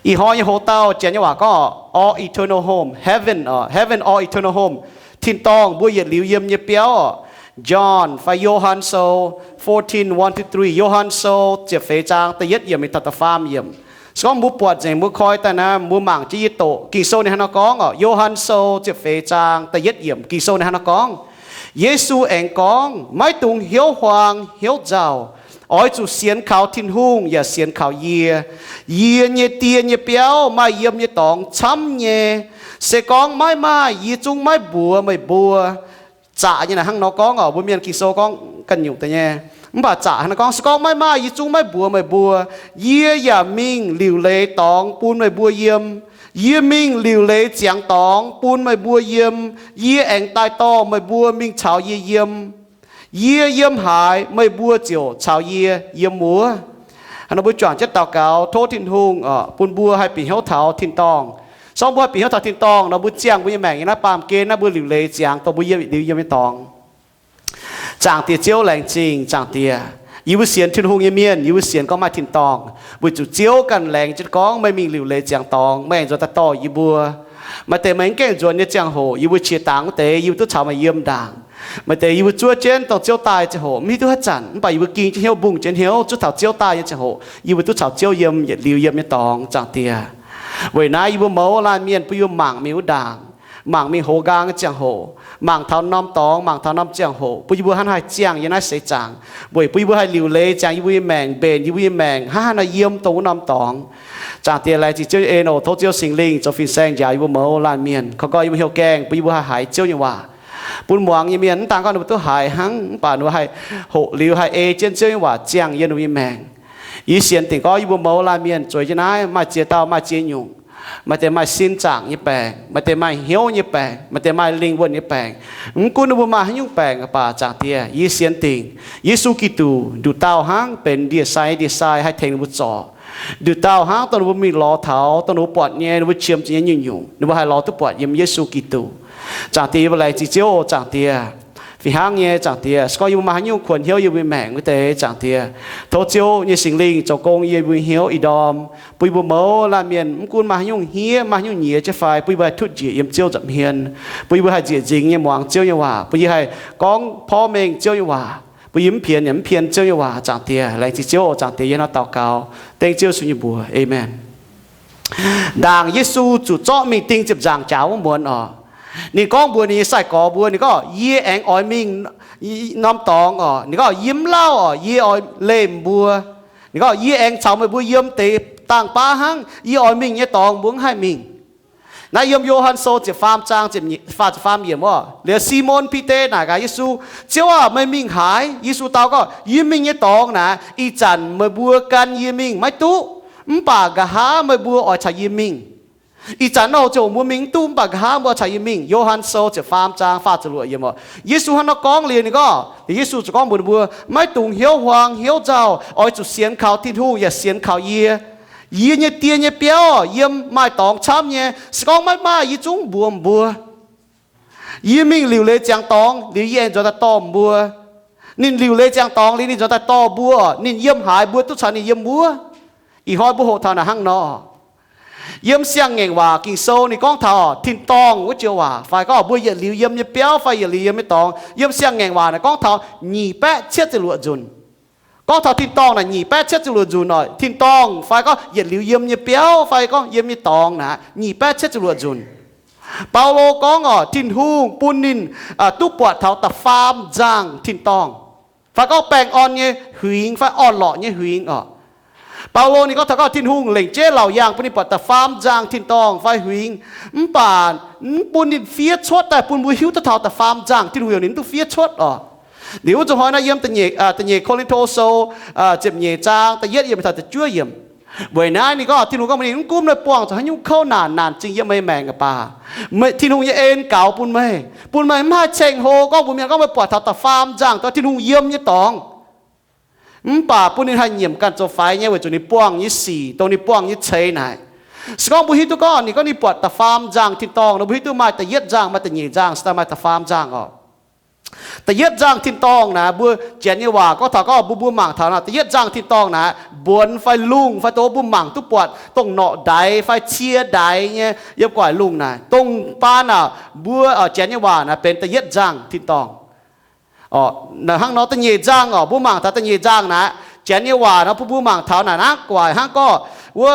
Ih hnoi nyei hoc-dauh janx nyei waac gorngv, all eternal home, heaven, heaven, all eternal home. Tin-dorngh mbuo yietc liuz yiem nyei biauv oc. John fai Yo^han Sou fourteen, one to three, Yo^han Sou ziepc feix zaang da'yietv yiemc mingh taux da'faam yiemc. Se gorngv mbuo buatc nzengc, mbuo koi daaih naaiv, mbuo mangc jienv yie doqc Ging-Sou ninh hnangv nor gorngv oc. Yo^han Sou ziepc feix zaang da'yietv yiemc, Ging-Sou ninh hnangv nor gorngv, Yesu aengx gorngv, Maiv dungx hnyouv huaang hnyouv nzauh. Oix zuqc sienx kaux Tin-Hungh yaac sienx kaux yie. Yie nyei Die nyei biauv maaih yiem nyei dorngx camv nyei. Se gorngv maiv maaih, yie zungv maiv mbuox meih mbuo. Zaqc nyei naaic hnangv nor gorngv oc. Mbuo Mienh Ging-Sou gorngv ganh nyungc deix nyei. Mv baac zaqc hnangv nor gorngv, Se gorngv maiv maaih, yie zungv maiv mbuox meih mbuo. Yie yaac mingh liuc leiz dorngx bun meih mbuo yiem. Yie mingh liuc leiz ziangx dorngx bun meih mbuo yiem. Yie aengx daaih dorh meih mbuo mingh caux yie yiem. Yie yiem haaix, meih mbuo ziouc caux yie yiem wuov. Hnangv nor mbuo juangc jienv daux gaux, tov Tin-Hungh bun mbuo haih bieqc hnyouv taux tin-dorngh. Se gorngv mbuo haih bieqc hnyouv taux tin-dorngh nor, mbuo ziangh mbuo nyei maengc nyei naaiv baamh gen naaiv, mbuo liuc leiz ziangx dongh mbuo yiem, liuz yiem nyei dorngx. Zaangc Diex Ziouv, laengz zingh Zaangc Diex. Yie mbuo sienx Tin-Hungh nyei mienh, yie mbuo sienx gorngv maaih tin-dorngh, weic zuqc Ziouv ganh laengz jienv gorngv, Meih mingh liuc leiz ziangx dorngx, meih aengx nzuonx daaih dorh yie mbuo. Maaih deix meih mv gaengh nzuonx nyei ziangh hoc, yie mbuo qiex dangx wuov deix, yie mbuo duqv caux meih yiem ndaangc. Maaih deix yie mbuo zuov jienv dongh Ziouv daaih ziangh hoc mv hiuv duqv haaix zanc, mv baac yie mbuo ging jienv hnyouv, mbungh jienv hnyouv, zuov taux Ziouv daaih nyei ziangh hoc yie mbuo duqv caux Ziouv yiem yietc liuz yiem nyei dorngx, Zaangc Diex. Weic naaiv yie mbuo mouz laanh mienh bun yie mbuo mangc mingh wuov ndaangc, mangc mingh hoz nqaang nyei ziangh hoc, mangc taux norm dorngx, mangc taux norm ziangh hoc, bun yie mbuo hnangv haaix ziangh yiem naaiv seix zaangc, weic bun yie mbuo haih liuc leiz ziangx yie mbuo nyei maengc, mbenc yie mbuo nyei maengc hnangv haaix nor yiem dongh wuov norm dorngx. Zaangc Diex, laengz zingh Ziouv nyei en oc. Tov Ziouv Singx Lingh zoux fin-saeng njaaux yie mbuo mouz laanh mienh, koi gorx yie mbuo hnyouv gaengh bun yie mbuo haih haiz Ziouv nyei waac. Bun muangx nyei mienh mv daan gorngv ninh mbuo duqv haiz hnangv, mv baac ninh mbuo haih hoqc liuz haih ei jienv Ziouv nyei waac ziangh yiem ninh mbuo nyei maengc. Yie sienx dingc gorngv yie mbuo mouz laanh mienh zueiz jienv naaiv maaih ziex dauh maaih ziex nyungc. Maaih deix maaih sin zaangc nyei baengc, maaih deix maaih hnyouv nyei baengc, maaih deix maaih lingh wuonh nyei baengc. Mv gunv ninh mbuo maaih haaix nyungc baengc baac, Zaangc Diex, yie sienx dingc Yesu Giduc nduqc dauh hnangv benx ndie-sai ndie-sai haih tengx ninh mbuo zorc. Nduqc dauh hnangv dongh ninh mbuo mingh lorz taux, dongh ninh mbuo buatc nyei, ninh mbuo qiemx zuqc nyei nyungc-nyungc, ninh mbuo haih lorz duqv buatc yiem Yesu Giduc. Zaangc Diex, yie mbuo laengz zingh Ziouv oc, Zaangc Diex. Fih hnangv nyei, Zaangc Diex, se gorngv yie mbuo maaih haaix nyungc kuonx hnyouv yie mbuo nyei maengc wuov deix, Zaangc Diex, tov Ziouv nyei Singx Lingh zoux gong yie mbuo hnyouv ih ndorm, bun yie mbuo mouz laanh mienh mv gunv maaih haaix nyungc hniev, maaih haaix nyungc nyiex jienv fai, bun yie mbuo haih tutv njiec yiem Ziouv nza'hmien, bun yie mbuo haih nzieqc nzingx nyei muangx Ziouv nyei waac, bun yie haih gorngv porv mengh Ziouv nyei waac, bun yie mv pienx yaac mv pien Ziouv nyei waac. Zaangc Diex, laengz zingh Ziouv oc, Zaangc Diex, yie hnangv daux gaux dengv Ziouv Yesu nyei mbuox, aamen. Ndaangc Yesu zuqc zorqv mingh ding ziepc nzaangc jaax wuov muonz oc, ninh gorngv mbuox ninh nyei sai-gorx mbuo, ninh gorngv, Yie aengx oix mingh norm dorngx oc. Ninh gorngv, Yie mv lauh oc, yie oix leih mbuo. Ninh gorngv, Yie aengx caux meih mbuo yiem deix dangh baav hnangv. Yie oix mingh nyei dorngx mbuo mv haih mingh. Naaiv yiem Yo^han Sou ziepc faam zaang faah ziepc faam yiemc oc. Liuz Simon Bide naaic gaax Yesu, Ziouv aah! Meih mingh haaix? Yesu dau gorngv, Yie mingh nyei dorngx naaic, ih zanc meih mbuo gan yie mingh maiv duqv, mv baac nqa'haav meih mbuo oix caux yie mingh. Ih zanc nor ziouc mbuo mingh mv duqv, mv baac nqa'haav mbuo caux yie mingh. Yo^han Sou ziepc faam zaang faah ziepc luoqc yiemc oc. Yesu hnangv nor gorngv liuz ninh gorngv, Yesu ziouc gorngv mbuox ninh mbuo, Maiv dungx hnyouv huaang hnyouv nzauh. Oix zuqc sienx kaux Tin-Hungh yaac sienx kaux yie. Yie nyei Die nyei biauv yiem maaih dorngx camv nyei. Se gorngv maiv maaih, yie zungv mbuox mbuo. Yie mingh liuc leiz ziangx dorngx liuz, yie aengx nzuonx daaih dorh mbuo. Ninh liuc leiz ziangx dorngx liuz, ninh nzuonx daaih dorh mbuo. Ninh yiem haaix, mbuo duqv caux ninh yiem wuov. Ih hnoi mbuo hoqc taux naaic hnangv nor. Yiem Siang-Ngaengc Waac Ging-Sou ninh gorngv taux tin-dorngh wuov joux waac, fai gorngv mbuo yietc liuz yiem nyei biauv fai yietc liuz yiem nyei dorngx. Yiem Siang-Ngaengc Waac naaic gorngv taux nyic baeqv cietv ziepc luoqc nzunc. Gorngv taux tin-dorngh naaic nyic baeqv cietv ziepc luoqc nzunc oc. Tin-dorngh fai gorngv yietc liuz yiem nyei biauv fai gorngv yiem nyei dorngx naaic nyic baeqv cietv ziepc luoqc nzunc. Baulo gorngv oc, Tin-Hungh bun ninh duqv buatc taux da'faam nzangh tin-dorngh, fai gorngv baengh orn nyei huingx fai orn-lorqc nyei huingx oc. Baulo ninh gorngv taux gorngv Tin-Hungh lengc jeiv laauc yaangh bun ninh buatc da'faam nzangh tin-dorngh fai huingx, mv baac mv bun ninh fiev cuotv daaih bun mbuo hiuv duqv taux da'faam nzangh. Tin-Hungh heuc ninh mv duqv fiev cuotv oc. Liuz wuov zuqc hnoi naaiv yiem da'nyeic Ko^lin^to Sou ziepc nyeic zaang da'yietv yiemc taux da'juov yiemc. Weic naaiv ninh gorngv, Tin-Hungh gorngv mbuox ninh, Mv gunv meih buangh zuqc haaix nyungc kouv naanc, naanc zingh yiem meih maengc baac, Tin-Hungh nyei en gaux bun meih, bun meih mv haih ceng-hlo gorngv mbuox mienh gorngv meih buatc taux da'faam nzangh, dongh Tin-Hungh yiem nyei dorngx. Mv baac bun ninh haih nyiemc ganh zoux faix nyei weic zuqc ninh buangh nyei sic, dongh ninh buangh nyei ceix naaic. Se gorngv mbuo hiuv duqv gorngv ninh gorngv ninh buatc da'faam nzangh tin-dorngh nor, mbuo hiuv duqv maaih da'yietv nzangh, maaih da'nyeic nzangh, se daaih maaih da'faam nzangh oc. Da'yietv nzangh tin-dorngh naaic, mbuo Janx nyei waac gorngv taux, gorngv mbuo, mbuo mangc taux naaic, da'yietv nzangh tin-dorngh naaic, mbuonx fai lungh fai dongh mbuo mangc duqv buatc, dongh norqc ndaix fai cie ndaix nyei yiem gu'nguaaic lungh naaic, dongh baan naaic, mbuo, Janx nyei waac naaic benx da'yietv nzangh tin-dorngh. Hnangv nor da'nyeic nzangh oc, mbuo mangc taux da'nyeic nzangh naaic, Janx nyei waac nor bun mbuo mangc taux naaic, naaiv gu'nguaaic hnangv gorngv wuov,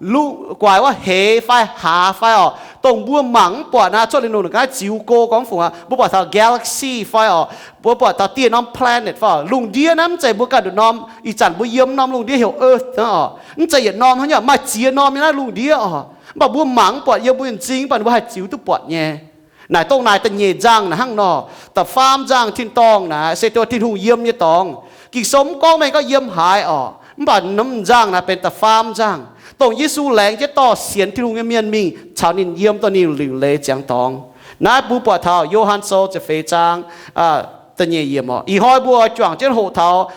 gu'nguaaic wuov heix fai haaz fai oc, dongh mbuo mangc mv buatc naaic, cuotv liuz nungc ga'naaiv ziux go gorngv fungc aqv, mbuo buatc taux galaxy fai oc, mbuo buatc taux dieh norm planet fai oc. Lungh ndiev naaiv mv zeiz mbuo ganh nduqc norm, ih zanc mbuo yiem norm lungh ndiev heuc Earth aqv oc, mv zeiz yietc norm hnangv nyei, maaih ziex norm nyei naaiv lungh ndiev oc. Mv baac mbuo mangc mv buatc yiem mbuo nyei m'zing, mv baac ninh mbuo haih ziux duqv buatc nyei. Naaic dongh naaic da'nyeic nzangh naaic hnangv nor. Da'faam nzangh tin-dorngh naaic se dongh Tin-Hungh yiem nyei dorngx. Ging-Sou mv gorngv mengh gorngv yiem haaix oc, mv baac norm nzangh naaic benx da'faam nzangh, dongh Yesu laengz jienv dorh sienx Tin-Hungh nyei mienh mingh caux ninh yiem dongh ninh liuc leiz ziangx dorngx. Naaiv mbuo buatc taux Yo^han Sou ziepc feix zaang da'nyeic yiemc oc. Ih hnoi mbuo oix juangc jienv hoqc taux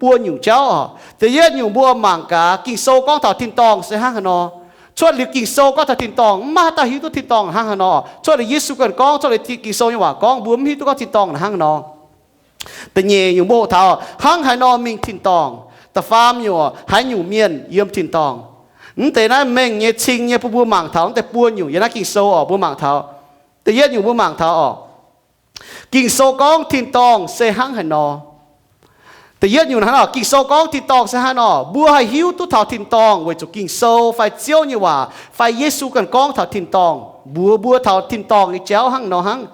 buo nyungc jauv oc. Da'yietv nyungc mbuo mangc gaax Ging-Sou gorngv taux tin-dorngh se hnangv haaix nor. Cuotv liuz Ging-Sou gorngv taux tin-dorngh, mv maaih dauh hiuv duqv tin-dorngh hnangv haaix nor. Cuotv liuz Yesu ganh gorngv, cuotv liuz Ging-Sou nyei waac gorngv, mbuo mv hiuv duqv gorngv tin-dorngh hnangv haaix nor. Da'nyeic nyungc mbuo hoqc taux hnangv haaix nor mingh tin-dorngh. Da'faam nyungc, haaix nyungc mienh yiem tin-dorngh. Mv deix naaiv mengh nyei cing nyei bun mbuo mangc taux mv deix buo nyungc yiem naaiv Ging-Sou oc, mbuo mangc taux. Da'yietv nyungc mbuo mangc taux oc, Ging-Sou gorngv tin-dorngh se hnangv haaix nor. Da'yietv nyungc hnangv nor, Ging-Sou gorngv tin-dorngh se hnangv haaix nor. Mbuo haih hiuv duqv taux tin-dorngh weic zuqc Ging-Sou fai Ziouv nyei waac fai Yesu ganh gorngv taux tin-dorngh, mbuox mbuo taux tin-dorngh nyei jauv hnangv nor hnangv.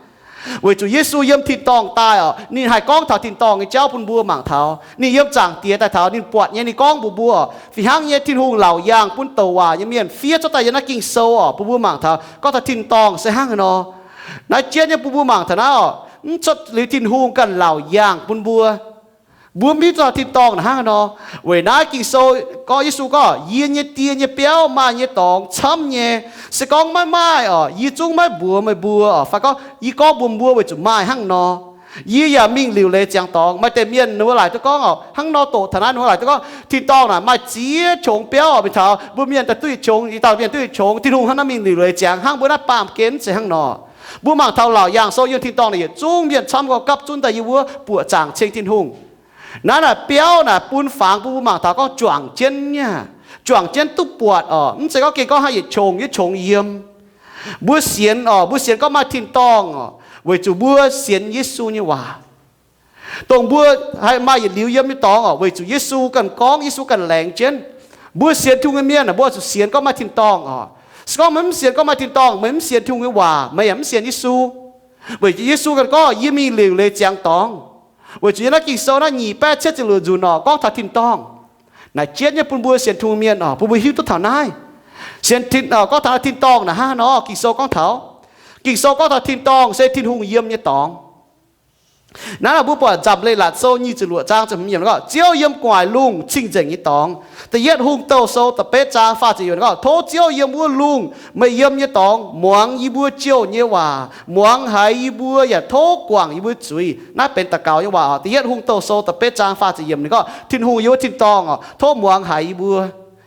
Weic zuqc Yesu yiem tin-dorngh daaih oc, ninh haih gorngv taux tin-dorngh nyei jauv bun mbuo mangc taux. Ninh yiem Zaangc Diex daaih taux, ninh buatc nyei, ninh gorngv mbuox mbuo oc. Fih hnangv nyei, Tin-Hungh laauc yaangh bun douc waac nyei mienh fiev cuotv daaih yiem naaiv Ging-Sou oc, bun mbuo mangc taux gorngv taux tin-dorngh se hnangv haaix nor. Naaiv jienv nyei bun mbuo mangc taux naaiv oc, mv cuotv liuz Tin-Hungh ganh laauc yaangh bun mbuo, mbuo mv hiuv duqv tin-dorngh naaic hnangv haaix nor. Weic naaiv Ging-Sou gorngv, Yesu gorngv, yie nyei die nyei biauv maaih nyei dorngx camv nyei. Se gorngv maiv maaih oc, yie zungv maiv mbuox meih mbuo oc. Fai gorngv, yie gorngv mbuox mbuo weic zuqc maaih hnangv nor. Yie yaac mingh liuc leiz ziangx dorngx. Maaih deix mienh ninh mbuo laaic duqv gorngv oc, hnangv nor doqc taux naaiv ninh mbuo laaic duqv gorngv, tin-dorngh naaic maaih ziex qongx biauv oc. Mingh taux mbuo mienh daaih duqv yietc qongx, i dauh mienh duqv yietc qongx, Tin-Hungh hnangv naaiv mingh liuc leiz ziangx hnangv, mbuo naaiv baamh gen mv zeiz hnangv nor. Mbuo mangc taux laauc yaangh sou yiem tin-dorngh naaic yietc zungv mienh camv gorngv gapv zunv daaih yiem wuov buoqc zaangc ceng Tin-Hungh. Naaiv naaic biauv naaic bun fangx bun mbuo mangc taux gorngv juangc jienv nyei, juangc jienv duqv buatc oc. Mv zeiz gorngv gengh gorngv haaix yietc qongx yietc qongx yiem. Mbuo sienx oc, mbuo sienx gorngv maaih tin-dorngh oc, weic zuqc mbuo sienx Yesu nyei waac. Dongh mbuo haih maaih yietc liuz yiem nyei dorngx oc, weic zuqc Yesu ganh gorngv, Yesu ganh laengz jienv. Mbuo sienx Tin-Hungh nyei mienh aah, mbuo zuqc sienx gorngv maaih tin-dorngh oc. Se gorngv meih mv sienx gorngv maaih tin-dorngh, meih mv sienx Tin-Hungh nyei waac, meih yaac mv sienx Yesu. Weic zuqc Yesu ganh gorngv, yie mingh liuc leiz ziangx dorngx. Weic zuqc yiem naaiv Ging-Sou naaiv nyic baeqv cietv ziepc luoqc nzunc oc, gorngv taux tin-dorngh. Naaic jienv nyei bun mbuo sienx Tin-Hungh mienh oc, bun mbuo hiuv duqv taux naaiv. Sienx tin, gorngv taux tin-dorngh naaic hnangv haaix nor, Ging-Sou gorngv taux. Ging-Sou gorngv taux tin-dorngh se Tin-Hungh yiem nyei dorngx. Naaiv mbuo buatc Nzamc Leiz-Latc Sou nyic ziepc luoqc zaang ziepc hmz yiemc gorngv, Ziouv yiem gu'nguaaic lungh cing-nzengc nyei dorngx. Da'yietv Hungh Douh Sou da'betv zaang faah ziepc yiemc gorngv, tov Ziouv yiem wuov lungh meih yiem nyei dorngx muangx yie mbuo jouh nyei waac, muangx haiz yie mbuo yaac tov guangc yie mbuo zuiz. Naaiv benx daux gaux nyei waac oc. Da'yietv Hungh Douh Sou da'betv zaang faah ziepc yiemc ninh gorngv, Tin-Hungh yiem wuov tin-dorngh oc, tov muangx haiz yie mbuo,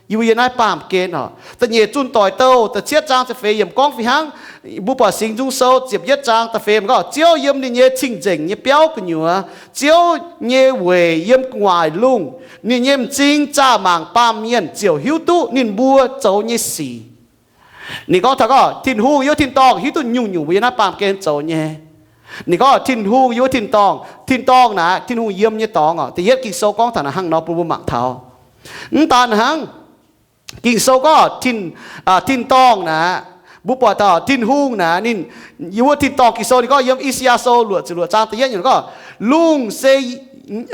yie mbuo yiem naaiv baamh gen oc. Da'nyeic Zunh Doic Douh da'cietv zaang ziepc feix yiemc gorngv fih hnangv. Mbuo buatc Singx Nzung Sou ziepc yietv zaang da'feix yiemc gorngv, Ziouv yiem ninh nyei cing-nzengc nyei biauv gu'nyuoz, Ziouv nyei weic yiem gu'nguaaic lungh. Ninh nyei m'zing zaah mangc baamh mienh ziouc hiuv duqv ninh mbuo zoux nyei sic. Ninh gorngv taux gorngv Tin-Hungh yiem wuov tin-dorngh hiuv duqv nyungc-nyungc mbuo yiem naaiv baamh gen zoux nyei. Ninh gorngv Tin-Hungh yiem wuov tin-dorngh, tin-dorngh naaic Tin-Hungh yiem nyei dorngx oc. Da'yietv Ging-Sou gorngv taux naaic hnangv nor bun mbuo mangc taux. Mv daan hnangv, Ging-Sou gorngv tin, tin-dorngh naaic, mbuo buatc taux Tin-Hungh naaic ninh yiem wuov tin-dorngh. Ging-Sou ninh gorngv yiem I^saa^yaa Sou luoqc ziepc luoqc zaang da'yietv yiemc gorngv, lungh se,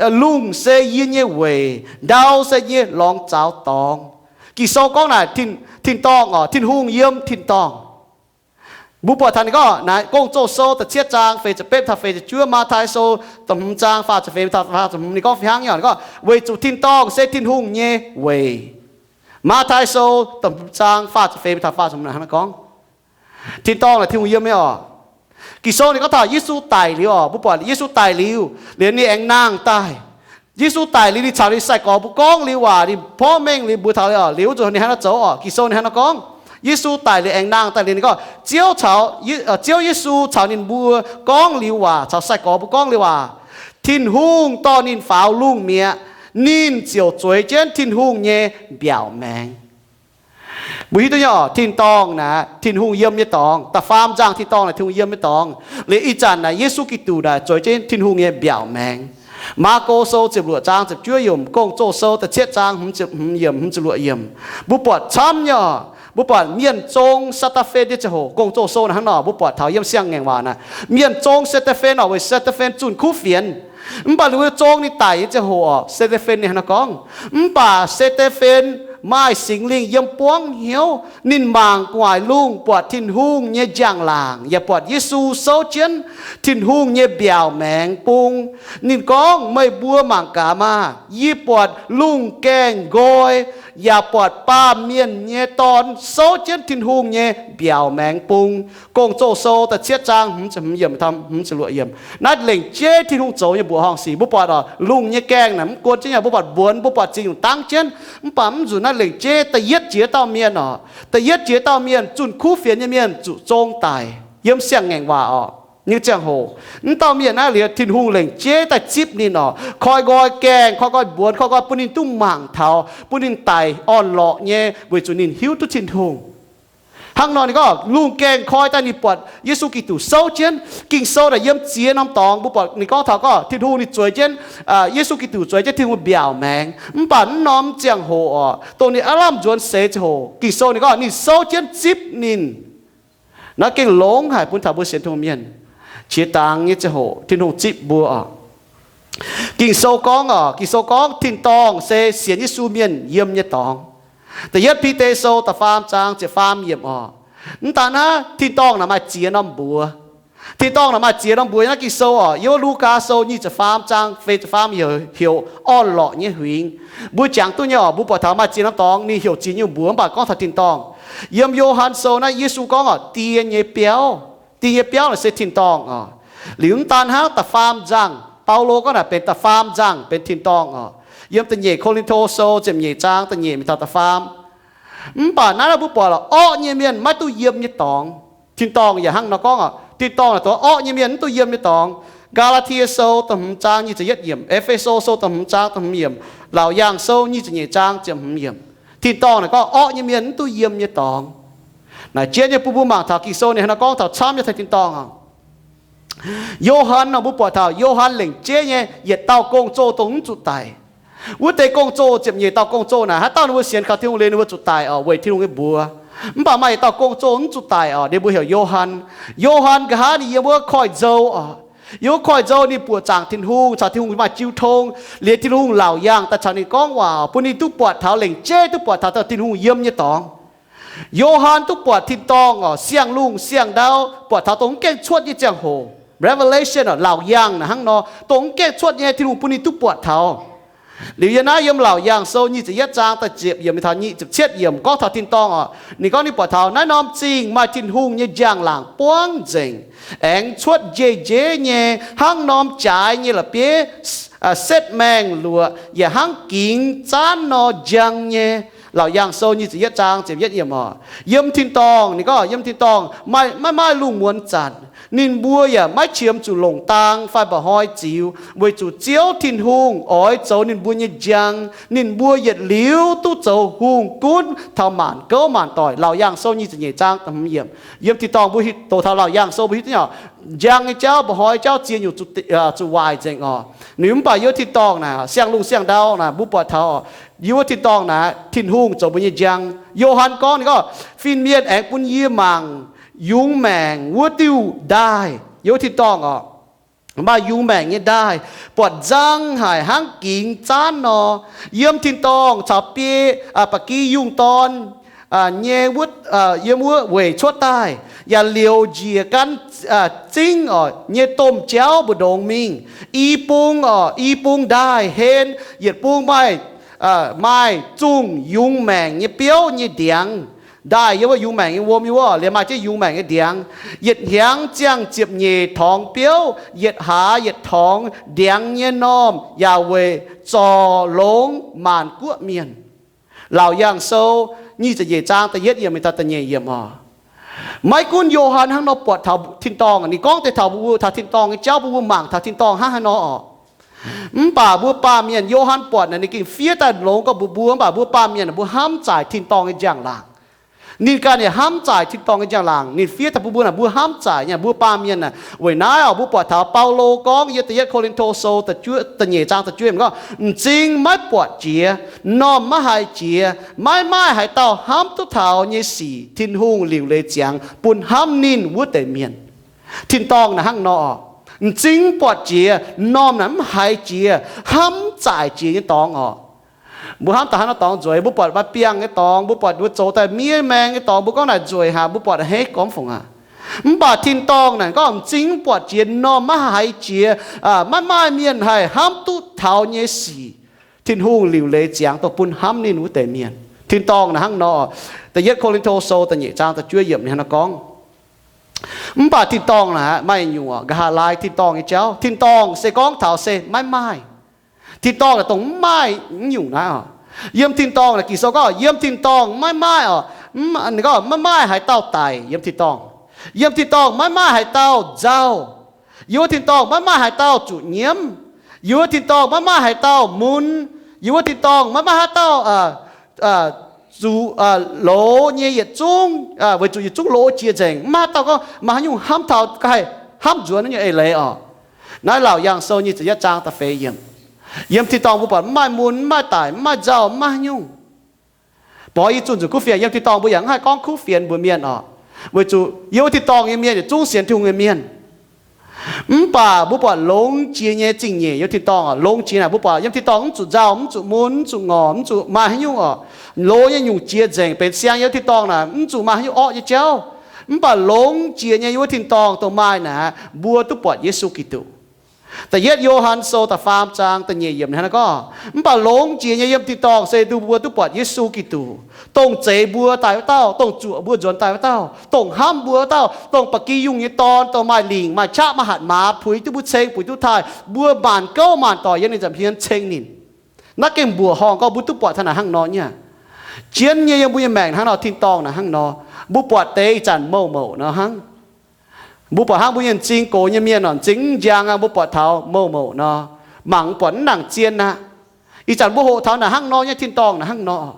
lungh se yie nyei weic, ndau se yie lorngx zaux dorngx. Ging-Sou gorngv naaic tin, tin-dorngh oc, Tin-Hungh yiem tin-dorngh. Mbuo buatc taux ninh gorngv naaic Gong-Zoh Sou da'cietv zaang feix ziepc betv taux feix ziepc juov, Matv^tai Sou da'hmz zaang faah ziepc feix taux faah ziepc hmz ninh gorngv fih hnangv nyei oc. Ninh gorngv weic zuqc tin-dorngh se Tin-Hungh nyei weic. Matv^tai Sou da'hmz zaang faah ziepc feix taux faah ziepc hmz naaic hnangv naaiv gorngv. Tin-dorngh naaic Tin-Hungh yiem nyei oc. Ging-Sou ninh gorngv taux Yesu daic liuz oc, mbuo buatc Yesu daic liuz, liuz ninh aengx nangh daaih. Yesu daic liuz ninh caux ninh sai-gorx mbuo gorngv liuz waac, ninh porv mengh liuz mbuox taux liuz oc, liuz wuov nzunc ninh hnangv naaiv zoux oc. Ging-Sou ninh hnangv naaiv gorngv, Yesu daic liuz aengx nangh daaih liuz ninh gorngv, Ziouv caux, Ziouv Yesu caux ninh mbuo gorngv liuz waac, caux sai-gorx mbuo gorngv liuz waac, Tin-Hungh dorh ninh faaux lungh mi'aqv. Ninh ziouc zueiz jienv Tin-Hungh nyei mbiaauc maengx. Mbuo hiuv duqv nyei oc, tin-dorngh naaic Tin-Hungh yiem nyei dorngx. Da'faam nzangh tin-dorngh naaic Tin-Hungh yiem nyei dorngx. Liuz ih zanc naaic Yesu Giduc naaic zueiz jienv Tin-Hungh nyei mbiaauc maengx. Maako Sou ziepc luoqc zaang ziepc juov yiemc, Gong-Zoh Sou da'cietv zaang hmz ziepc hmz yiemc, hmz ziepc luoqc yiemc. Mbuo buatc camv nyei oc. Mbuo buatc mienh zong Saa^te^fen nyei ziangh hoc, Gong-Zoh Sou naaic hnangv nor, mbuo buatc taux yiem Siang-Ngaengc Waac naaic, mienh zong Saa^te^fen oc, weic Saa^te^fen zunh kuv fienx. Mv baac ninh mbuo zong ninh daic nyei ziangh hoc oc, Saa^te^fen ninh hnangv nor gorngv, Mv baac Saa^te^fen maaih Singx Lingh yiem buangv hnyouv. Ninh mangc gu'nguaaic lungh buatc Tin-Hungh nyei njang-laangc yaac buatc Yesu souv jienv Tin-Hungh nyei mbiaauc maengx bung. Ninh gorngv, Meih mbuo mangc gaax maah! Yie buatc lungh gaengh nqoi yaac buatc Baamh Mienh nyei Dorn souv jienv Tin-Hungh nyei mbiaauc maengx bung. Gong-Zoh Sou da'cietv zaang hmz ziepc hmz yiemc, hmz ziepc luoqc yiemc. Naaiv lengc jeiv Tin-Hungh zoux nyei mbuoqc horngh sic. Mbuo buatc oc, lungh nyei gaengh naaic mv gunv jienv nyei, mbuo buatc mbuonx, mbuo buatc zingh nyungc dangv jienv. Mv baac mv nzunc naaiv lengc jeiv da'yietv jiex dauh mienh oc, da'yietv jiex dauh mienh zunh kuv fienx nyei mienh zuqc zong daic yiem Siang-Ngaengc Waac oc. Nyei ziangh hoc, mv dauh mienh naaiv liuz Tin-Hungh lengc jeiv daaih zipv ninh oc, koi nqoi gaengh, koi nqoi mbuonx, koi nqoi bun ninh duqv mangc taux, bun ninh daic orn-lorqc nyei, weic zuqc ninh hiuv duqv Tin-Hungh. Hnangv nor ninh gorngv lungh gaengh koi daaih ninh buatc Yesu Giduc souv jienv. Ging-Sou naaic yiem ziex norm dorngx mbuo buatc ninh gorngv taux gorngv Tin-Hungh ninh zueiz jienv, Yesu Giduc zueiz jienv Tin-Hungh mbiaauc maengx. Mv baac mv norm ziangh hoc oc, dongh ninh aav lamh nzuonx seix ziangh hoc, Ging-Sou ninh gorngv ninh souv jienv zipv ninh. Naaiv gengh longx haic bun taux mbuo sienx Tin-Hungh mienh qiex dangx nyei ziangh hoc Tin-Hungh zipv mbuo oc. Ging-Sou gorngv oc, Ging-Sou gorngv tin-dorngh se sienx Yesu mienh yiem nyei dorngx. Da'yietv Bide Sou da'faam zaang ziepc faam yiemc oc. Mv daan naaiv, tin-dorngh naaic maaih ziex norm mbuox. Tin-dorngh naaic maaih ziex norm mbuox yiem naaiv Ging-Sou oc. Yiem wuov Lugaa Sou nyic ziepc faam zaang feix ziepc faam heuc, heuc orn-lorqc nyei huingx. Mbuo jangx duqv nyei oc. Mbuo buatc taux maaih ziex norm dorngx ninh heuc ziex nyungc mbuox, mv baac gorngv taux tin-dorngh. Yiem Yo^han Sou naaiv Yesu gorngv oc, die nyei biauv. Die nyei biauv naaic se tin-dorngh oc. Liuz mv daan hnangv, da'faam nzangh, Baulo gorngv naaic benx da'faam nzangh benx tin-dorngh oc. Yiem da'nyeic Ko^lin^to Sou ziepc nyeic zaang da'nyeic mingh taux da'faam. Mv baac naaiv mbuo buatc lorqc, orqv nyei mienh maiv duqv yiem nyei dorngx. Tin-dorngh yaac hnangv nor gorngv oc. Tin-dorngh naaic dongh orqv nyei mienh mv duqv yiem nyei dorngx. Gaa^laa^tie Sou da'hmz zaang nyic ziepc yietv yiemc, E^fe^so Sou da'hmz zaang da'hmz yiemc, Laauc Yaangh Sou nyic ziepc nyeic zaang ziepc hmz yiemc. Tin-dorngh naaic gorngv orqv nyei mienh mv duqv yiem nyei dorngx. Naaic jien nyei bun mbuo mangc taux Ging-Sou ninh hnangv nor gorngv taux camv nyei taux tin-dorngh oc. Yo^han nor mbuo buatc taux Yo^han lengc jeiv nyei yietc dauh gong-zoh dongh mv zuqc daic. Wuov deix gong-zoh, ziepc nyeic dauh gong-zoh naaic, haaix dauh ninh mbuo sienx kaux Tin-Hungh liuz ninh mbuo zuqc daic oc, weic Tin-Hungh nyei mbuox. Mv baac maaih yietc dauh gong-zoh mv zuqc daic oc, ninh mbuo heuc Yo^han. Yo^han nqa'haav ninh yiem wuov koiv-nzou oc. Yiem wuov koiv-nzou ninh buoqc zaangc Tin-Hungh, caux Tin-Hungh maaih jiu tong, liuz Tin-Hungh laauc yaangh daaih caux ninh gorngv waac, bun ninh duqv buatc taux lengc jeiv, duqv buatc taux dauh Tin-Hungh yiem nyei dorngx. Yo^han duqv buatc tin-dorngh oc, siang-lungh siang-ndau, buatc taux dongh mv gaengh cuotv nyei ziangh hoc, Revelation oc, laauc yaangh naaic hnangv nor, dongh mv gaengh cuotv nyei Tin-Hungh bun ninh duqv buatc taux. Liuz yiem naaiv yiem Laauc Yaangh Sou nyic ziepc yietv zaang da'ziepc yiemc mingh taux nyic ziepc cietv yiemc gorngv taux tin-dorngh oc. Ninh gorngv ninh buatc taux naaiv norm zingh maaih Tin-Hungh nyei njang-laangc buangv nzengc, aengx cuotv njeiv-njeiv nyei hnangv norm jaaix nyei la'bieiv setv maengh luoqc, yaac hnangv gingx zaanv nor njang nyei. Laauc Yaangh Sou nyic ziepc yietv zaang ziepc yietv yiemc oc. Yiem tin-dorngh, ninh gorngv yiem tin-dorngh maiv maaih lungh muonz zanc, ninh mbuo yaac maiv qiemx zuqc longc dang fai mba'hnoi ziux, weic zuqc Ziouv Tin-Hungh oix zoux ninh mbuo nyei njang. Ninh mbuo yietc liuz duqv zoux hungh gunv taux maanc gouv maanc doic. Laauc Yaangh Sou nyic ziepc nyeic zaang da'hmz yiemc. Yiem tin-dorngh mbuo doqc taux Laauc Yaangh Sou mbuo hiuv duqv nyei oc, njang nyei jauv, mba'hnoi jauv, ziex nyungc zuqc waaic nzengc oc. Ninh mv baac yiem tin-dorngh naaic, siang-lungh siang-ndau naaic, mbuo buatc taux oc, yiem wuov tin-dorngh naaic Tin-Hungh zoux mbuo nyei njang. Yo^han gorngv, ninh gorngv, Fin-mienh aengx bun yie mangc yungz maengc wuov diuh ndaaih. Yiem wuov tin-dorngh oc, maaih yungz maengc nyei ndaaih, buatc nzang haic hnangv gingx zaanv nor. Yiem tin-dorngh caux biei ba'gi yungh dorn nyei, yiem wuov weic cuotv daaih, yaac liouc njiec gan zingv oc nyei domh jauv mbu'ndongx mingh. I bung oc, i bung ndaaih hen, yietc bung maaih, maaih zungh yungz maengc nyei biouv nyei ndiangx. Ndaaih yiem wuov yungz maengc nyei wuom nyei wuov, liemh maaih jienv yungz maengc nyei ndiangx. Yietc hnyangx ziangh ziepc nyeic torngx biouv, yietc hlaax yietc torngx ndiangx nyei normh yaac weic zorc longx maanc guoqv mienh. Laauc Yaangh Sou nyic ziepc nyeic zaang da'yietv yiemc mingh taux da'nyeic yiemc oc. Maiv gunv Yo^han hnangv nor buatc taux tin-dorngh, ninh gorngv deix taux mbuo taux tin-dorngh nyei jauv, mbuo mbuo mangc taux tin-dorngh hnangv haaix nor oc. Mv baac mbuo baamh mienh, Yo^han buatc naaic ninh gengh fiev daaih longx gorngv mbuox mbuo, mv baac mbuo baamh mienh mbuo hnamv zaaic tin-dorngh nyei njang-laangc. Ninh ganh yaac hnamv zaaic tin-dorngh nyei njang-laangc. Ninh fiev daaih bun mbuo naaic, mbuo hnamv zaaic nyei, mbuo baamh mienh naaic. Weic naaiv oc, mbuo buatc taux Baulo gorngv yiem da'yietv Ko^lin^to Sou da'nyeic zaang da'juov yiemc gorngv, m'zing maiv buatc jiex, m'normh maiv haiz jiex, maiv maaih haaix dauh hnamv duqv taux nyei sic Tin-Hungh liuc leiz ziangx bun hnamv ninh wuov deix mienh. Tin-dorngh naaic hnangv nor oc. M'zing mv buatc jiex, m'normh naaic mv haiz jiex, hnamv zaaic jiex nyei dorngx oc. Mbuo hnamv daaih hnangv nor dorngx nzueic, mbuo buatc maaih biangh nyei dorngx, mbuo buatc mbuo zoux daaih miev maeng nyei dorngx, mbuo gorngv naaic nzueic haic, mbuo buatc haaix gorngv fungc aqv. Mv baac tin-dorngh naaic gorngv m'zing mv buatc jiex, m'normh maiv haiz jiex, maiv maaih mienh haih hnamv duqv taux nyei sic Tin-Hungh liuc leiz ziangx dongh bun hnamv ninh wuov deix mienh. Tin-dorngh naaic hnangv nor. Da'yietv Ko^lin^to Sou da'nyeic zaang da'juov yiemc ninh hnangv nor gorngv. Mv baac tin-dorngh naaic maaih nyungc oc, nqa'haav laai tin-dorngh nyei jauv. Tin-dorngh se gorngv taux se maiv maaih. Tin-dorngh naaic dongh mv maaih nyungc naaiv oc. Yiem tin-dorngh naaic Ging-Sou gorngv yiem tin-dorngh maiv maaih oc. Ninh gorngv maiv maaih haaix dauh daic yiem tin-dorngh. Yiem tin-dorngh maiv maaih haiz dauh nzauh. Yiem wuov tin-dorngh maiv maaih haaix dauh zuqc nyiemv. Yiem wuov tin-dorngh maiv maaih haaix dauh mun. Yiem wuov tin-dorngh maiv maaih haaix dauh zuqc loz nyei yietc zungv, weic zuqc yietc zungv loz jiex nzengc. Mv maaih haaix dauh gorngv maaih haaix nyungc hnamv taux, haih hnamv nzuonx naaiv nyungc eix leiz oc. Naaiv Laauc Yaangh Sou nyic ziepc yietv zaang da'feix yiemc. Yiem tin-dorngh mbuo buatc mv maaih mun, mv maaih daic, mv maaih nzauh, mv maaih haaix nyungc. Borx yie zunh nzunc kuv fienx, yiem tin-dorngh mbuo yaac mv haih gorngv kuv fienx mbuox mienh oc. Weic zuqc yiem wuov tin-dorngh nyei mienh yietc zungv sienx Tin-Hungh nyei mienh. Mv baac mbuo buatc longx jiex nyei zingh nyeic yiem tin-dorngh oc. Longx jiex naaic mbuo buatc yiem tin-dorngh mv zuqc nzauh, mv zuqc mun, mv zuqc ngorc, mv zuqc maaih haaix nyungc oc. Loz nyei nyungc jiex nzengc benx siang yiem tin-dorngh naaic, mv zuqc maaih haaix nyungc orqv nyei jauv. Mv baac longx jiex nyei yiem wuov tin-dorngh dongh maaih naaic, mbuo duqv buatc Yesu Giduc. Da'yietv Yo^han Sou da'faam zaang da'nyeic yiemc hnangv naaiv gorngv, mv baac longx jiex nyei yiem tin-dorngh se mbuo duqv buatc Yesu Giduc, dongh zeix mbuo daaih wuov dauh, dongh zuoqc mbuo nzuonx daaih wuov dauh, dongh hnamv mbuo wuov dauh, dongh ba'gi yungh nyei dorn, dongh maaih lingc maaih qaqv maaih hatc maaz puix duqv mbuo ceng, puix duqv taaih, mbuo maanc gouv maanc doic yiem ninh nza'hmien ceng ninh. Naaiv gengh mbuoqc horngh gorngv mbuo duqv buatc taux naaic hnangv nor nyei. Jienv nyei yiem mbuo nyei maengc hnangv nor, tin-dorngh naaic hnangv nor, mbuo buatc deix ih zanc mouc mouc nor hnangv. Mbuo buatc hnangv mbuo nyei m'zing gox nyei mienh oc, m'zing mv njang aqv, mbuo buatc taux mouc mouc nor, mangc buatc mv nangc zien aqv. Ih zanc mbuo hoqc taux naaic hnangv nor nyei, tin-dorngh naaic hnangv nor.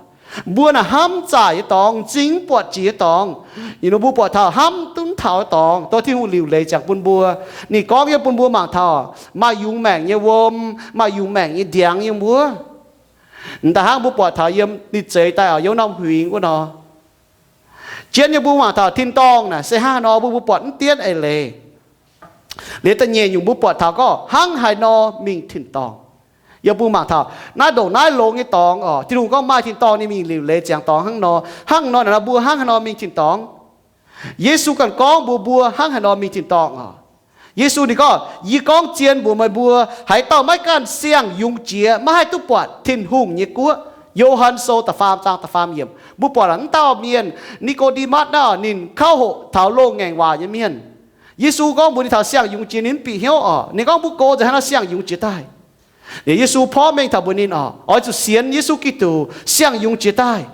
Mbuo naaic hnamv zaaic nyei dorngx, m'zing mv buatc jiex nyei dorngx. Ih nor mbuo buatc taux hnamv duqv taux nyei dorngx, dongh Tin-Hungh liuc leiz ziangx bun mbuo. Ninh gorngv yiem bun mbuo mangc taux maaih yungz maengc nyei wuom, maaih yungz maengc nyei ndiangx yiem wuov. M'daaih hnangv mbuo buatc taux yiem ninh zeix daaih oc, yiem norm huingx wuov nor. Jienv nyei mbuo mangc taux tin-dorngh naaic se hnangv haaix nor, mbuo mbuo buatc mv dienv eix leiz. Liuz da'nyeic nyungc mbuo buatc taux gorngv hnangv haaix nor mingh tin-dorngh. Yie mbuo mangc taux naaiv ndongc naaiv longx nyei dorngx oc, Tin-Hungh gorngv maaih tin-dorngh ninh mingh liuc leiz ziangx dorngx hnangv nor. Hnangv nor naaic nor mbuo hnangv haaix nor mingh tin-dorngh? Yesu ganh gorngv mbuox mbuo hnangv haaix nor mingh tin-dorngh oc. Yesu ninh gorngv, yie gorngv zien mbuox meih mbuo, haaix dauh maiv ganh siang-yungz jiex, maiv haih duqv buatc Tin-Hungh nyei guoqv. Yo^han Sou da'faam zaang da'faam yiemc. Mbuo buatc mv dauh mienh, Ni^ko^nde^matv naaiv, ninh kauv hoqc taux loz-ngaengc waac nyei mienh. Yesu gorngv mbuox ninh taux siang-yungz jiex ninh mv bieqc hnyouv oc. Ninh gorngv mbuo gox nzengc haaix nor siang-yungz jiex daaih. Liuz Yesu porv mengh taux mbuox ninh oc, oix zuqc sienx Yesu Giduc siang-yungz jiex daaih.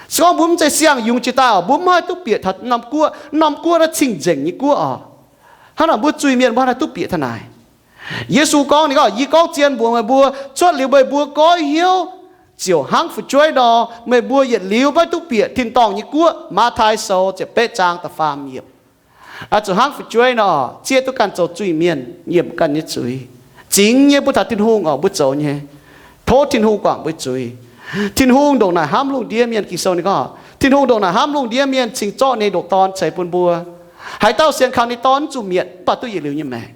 Se gorngv mbuo mv zeiz siang-yungz jiex daaih oc, mbuo mv haih duqv bieqc taux norm guoqv. Norm guoqv naaiv cing-nzengc nyei guoqv oc. Hnangv naaic mbuo zuiz-mienh mbuo haih duqv bieqc taux naaic. Yesu gorngv, ninh gorngv, yie gorngv zien mbuox meih mbuo, cuotv liuz meih mbuo goiv hnyouv ziouc hnangv fu'jueiv nor, meih mbuo yietc liuz maiv duqv bieqc tin-dorngh nyei guoqv. Matv^tai Sou ziepc betv zaang da'faam yiemc. Oix zuqc hnangv fu'jueiv nor, zieqv duqv ganh zoux zuiz-mienh, nyiemc ganh nyei zuiz, zingx nyei bun taux Tin-Hungh oc, mbuo zoux nyei. Tov Tin-Hungh guangc mbuo zuiz. Tin-Hungh ndongc naaic hnamv lungh ndiev mienh. Ging-Sou ninh gorngv Tin-Hungh ndongc naaic hnamv lungh ndiev mienh cingx zorqv ninh nyei ndoqc Dorn ceix bun mbuo. Haaix dauh sienx kaux ninh Dorn mv zuqc mietc, mv baac duqv yietc liuz nyei maengc.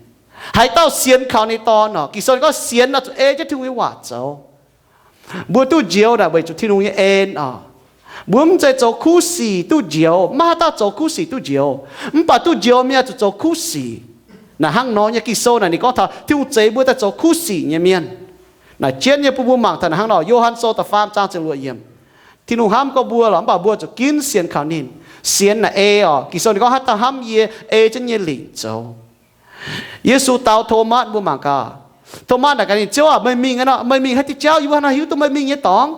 Haaix dauh sienx kaux ninh Dorn oc, Ging-Sou ninh gorngv sienx oix zuqc ei jienv Tin-Hungh nyei waac zoux. Mbuo duqv njoux naaic weic zuqc Tin-Hungh nyei en oc. Mbuo mv zeiz zoux kuv sic duqv njoux. Maiv haaix dauh zoux kuv sic duqv njoux. Mv baac duqv njoux mienh zuqc zoux kuv sic. Naaic hnangv nor nyei Ging-Sou naaic ninh gorngv taux Tin-Hungh zeix mbuo daaih zoux kuv sic nyei mienh. Naaic jienv nyei bun mbuo mangc taux naaic hnangv nor, Yo^han Sou da'faam zaang ziepc luoqc yiemc. Tin-Hungh hnamv gorx mbuo lorqc, mv baac mbuo zuqc ginv sienx kaux ninh. Sienx naaic ei oc. Ging-Sou ninh gorngv haaix dauh hnamv yie, ei jienv yie nyei lingc zoux. Yesu dau Tomatv mbuo mangc gaax. Tomatv naaic gaax ninh, Ziouv aac, meih mingh aqv nor, meih mingh haaix diuh jauv yie mbuo hnangv haaix nor hiuv duqv meih mingh nyei dorngx?